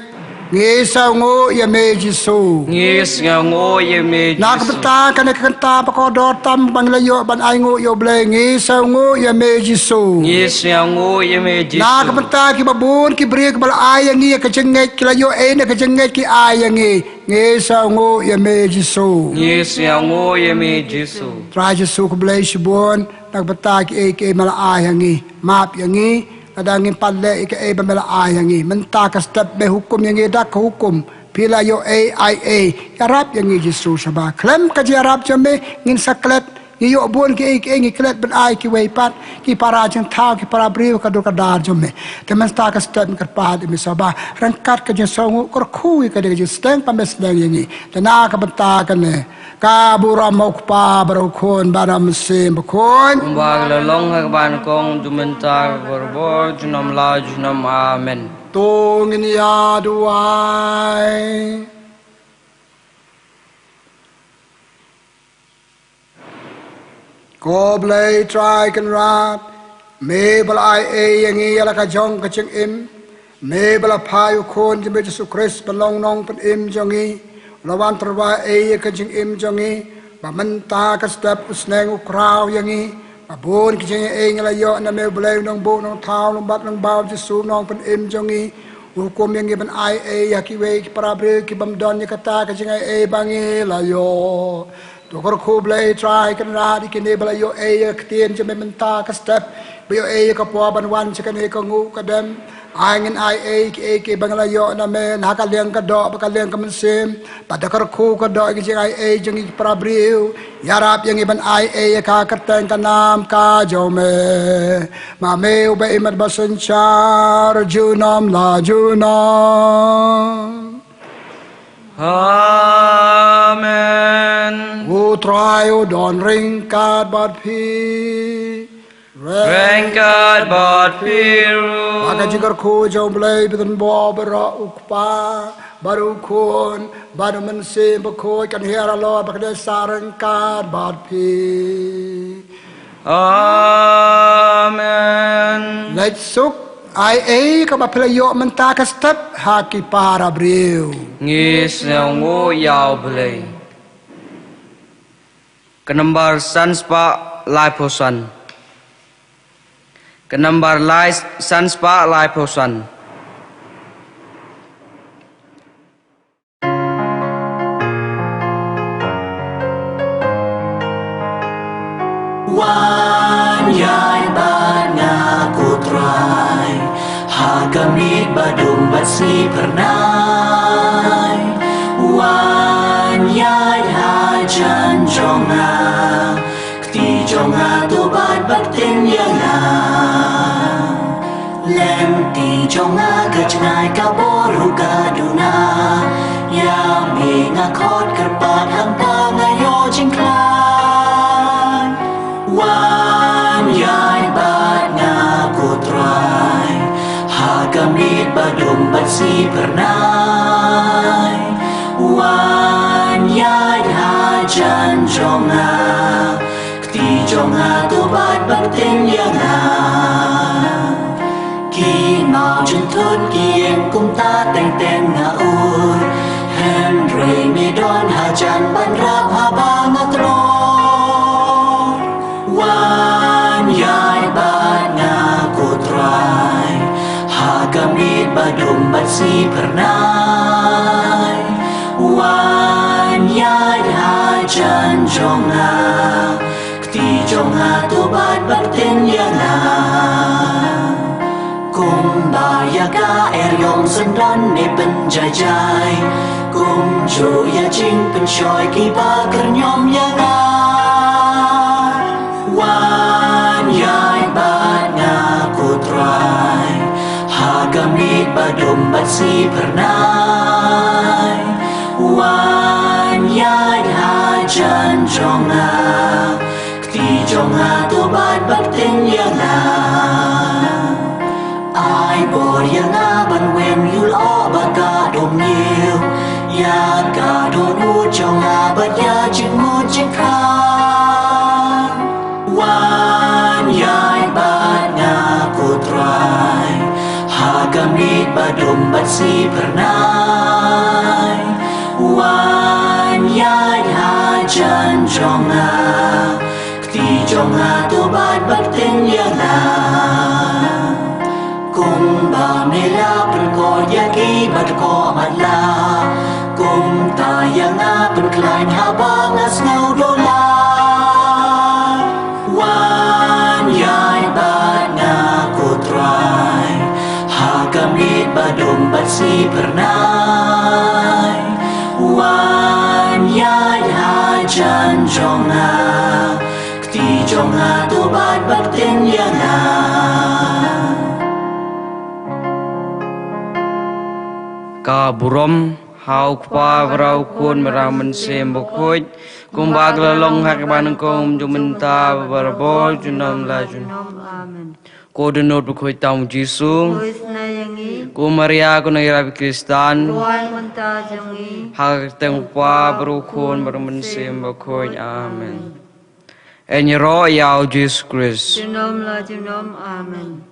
Ngi sngewnguh ïa me Jisu. Ngi sngewnguh ïa me Jisu. Na ka bynta kane ka kynta ba kordor tam ba ngi la ïoh ban ainguh ïa u Blei. Ngi sngewnguh ïa me Jisu. Ngi sngewnguh ïa me Jisu. Na ka bynta kiba bun ki briew kiba la ai ïa ngi ïa ka jingngeit, ki la ïoh ei na ka jingngeit ki ai ïa ngi. Ngi sngewnguh ïa me Jisu. Ngi sngewnguh ïa me Jisu. Trai Jisu khublei shibun na ka bynta kiei kiei me la ai ha ngi. Map ïa ngi lada ngim pat leh ïa kaei ba me la ai ha ngi. Mynta ka step me hukum ïa ngi da ka hukum. Phi la ïoh ei ai ei. Ïarap ïa ngi Jisu sngewbha. Khlem ka jingïarap jong me ngin sa klet. Ngi ïoh bun kiei kiei ngi klet ban ai kiwei pat, ki para jingthaw, ki para briew ka dur ka dar jong me. Te mynta ka step ngi kyrpad ïa me sngewbha, ryngkat ka jingsngewnguh kyrkhu ïa ka dei ka jingsneng ba me sneng ïa ngi. Te na ka bynta kane ka burom ha u Kpa bad ha u Khun bad ha u Mynsiem Bakhuid. Kumba ka la long ha kaba nyngkong, mynta, barabor, junom la junom. Amen. To ngin ïa duwai. Ko Blei Trai Kynrad, me ba la ai ei ïa ngi ïa la ka jong ka jingim, me ba la phah ïa u Khun jong me Jisu Khrist ban long nongpynim jong ngi, u la wan tyrwa ei ïa ka jingim jong ngi, ba mynta ka step u sneng u kraw ïa ngi, ba bun ki jingaiei ngi la ïoh na me u Blei u nongbuh nongthaw, u nongbad nongbaw Jisu nongpynim jong ngi, u hukum ïa ngi ban ai ei ïa kiwei ki para briew ki bym don ïa kata ka jingaiei ba ngi la ïoh. To kyrkhu Blei Trai Kynrad ïa kine ba la ïoh ei ïa ka ktien jong me mynta ka step, ba ïoh ei ïa ka por ban wan sha kane ka nguh ka dem. Ai ngin ai ei kiei kiei ba ngi la ïoh na me, na ka liang ka doh bad ka liang ka mynsiem, bad da ka kyrkhu ka doh ïa ki jingaiei jong ngi ki para briew. Ïarap ïa ngi ban ai ei ïa ka kyrteng ka nam ka jong me. Ma me uba im bad ba synshar junom la junom. Amen. U Trai u don ryngkat bad phi. Ryngkat bad phi ruh. Ba ka jingkyrkhu jong U Blei ba don bor baroh, U Kpa bad U Khun bad U Mynsiem Bakhuid, kan hiar halor bad kan ïasaid ryngkat bad phi. Amen. Leit suk, ai ei kaba phi la ïoh mynta ka step ha ki para briew. Ngi sngewnguh ïa U Blei. Ka nambar san spah laiphew san. Ka nambar lai san spah laiphew san. Wan ïaid bad nga ko Trai, ha ka miet ba dum bad sngi phyrnai. Wan ïaid hajan jong nga, kti jong nga to bat bad ktien ïa nga. Lynti jong nga ka jngai, ka bor ruh ka duna. Ïa me nga khot kyrpad, hangta nga ïoh jingkhlaiñ. Wan ïaid bad nga ko Trai, ha ka miet ba dum bad sngi phyrnai. Wan ïaid hajan jong nga, kti jong nga to bat bad ktien ïa nga. Ki mawjynthut ki ïeng kumta teng teng nga ur, hynrei me don hajan ban rap haba nga khlor. Wan ïaid bad nga ko Trai, ha ka miet ba dum bad sngi phyrnai. Wan ïaid hajan jong nga, kti jong nga to bat bad ktien ïa nga. Kumba ïa ka eriong syndon me pynjai jai, kumjuh ïa jingpynshoi kiba kyrñiom ïa nga. Wan ïaid bad nga ko Trai, ha ka miet ba dum bad sngi phyrnai. Wan ïaid hajan jong nga, kti jong nga to bat bad ktien ïa nga. Ai bor ïa nga ban weng ïuh lyoh bad ka dohnud, ïa ka dohnud jong nga bad ïa jingmut jingkhan. Wan ïaid bad nga ko Trai, ha ka miet ba dum bad sngi phyrnai. Wan ïaid hajan jong nga, kti jong nga to bat bad ktien ïa nga. Kumba me la pynkhuid ïa kiba dkoh matlah, kumta ïa nga pynkhlaiñ haba nga sngew duna. Wan ïaid bad nga ko Trai, ha ka miet ba dum bad sngi phyrnai. Wan ïaid hajan jong nga, kti jong nga to bat bad ktien ïa nga. Ka burom ha U Kpa, bad ha U Khun, bad ha U Mynsiem Bakhuid, kumba ka la long ha kaba nyngkong, mynta, barabor, junom la junom. Amen. Ko dohnud bakhuid tam U Jisu. Khuid na ïa ngi. Ko Maria ko nongïarap Khristan. Khuid mynta jong ngi. Ha ka kyrteng U Kpa bad U Khun bad U Mynsiem Bakhuid. Amen. Ïaroh ïa U Jisu Khrist. Junom la junom. Amen.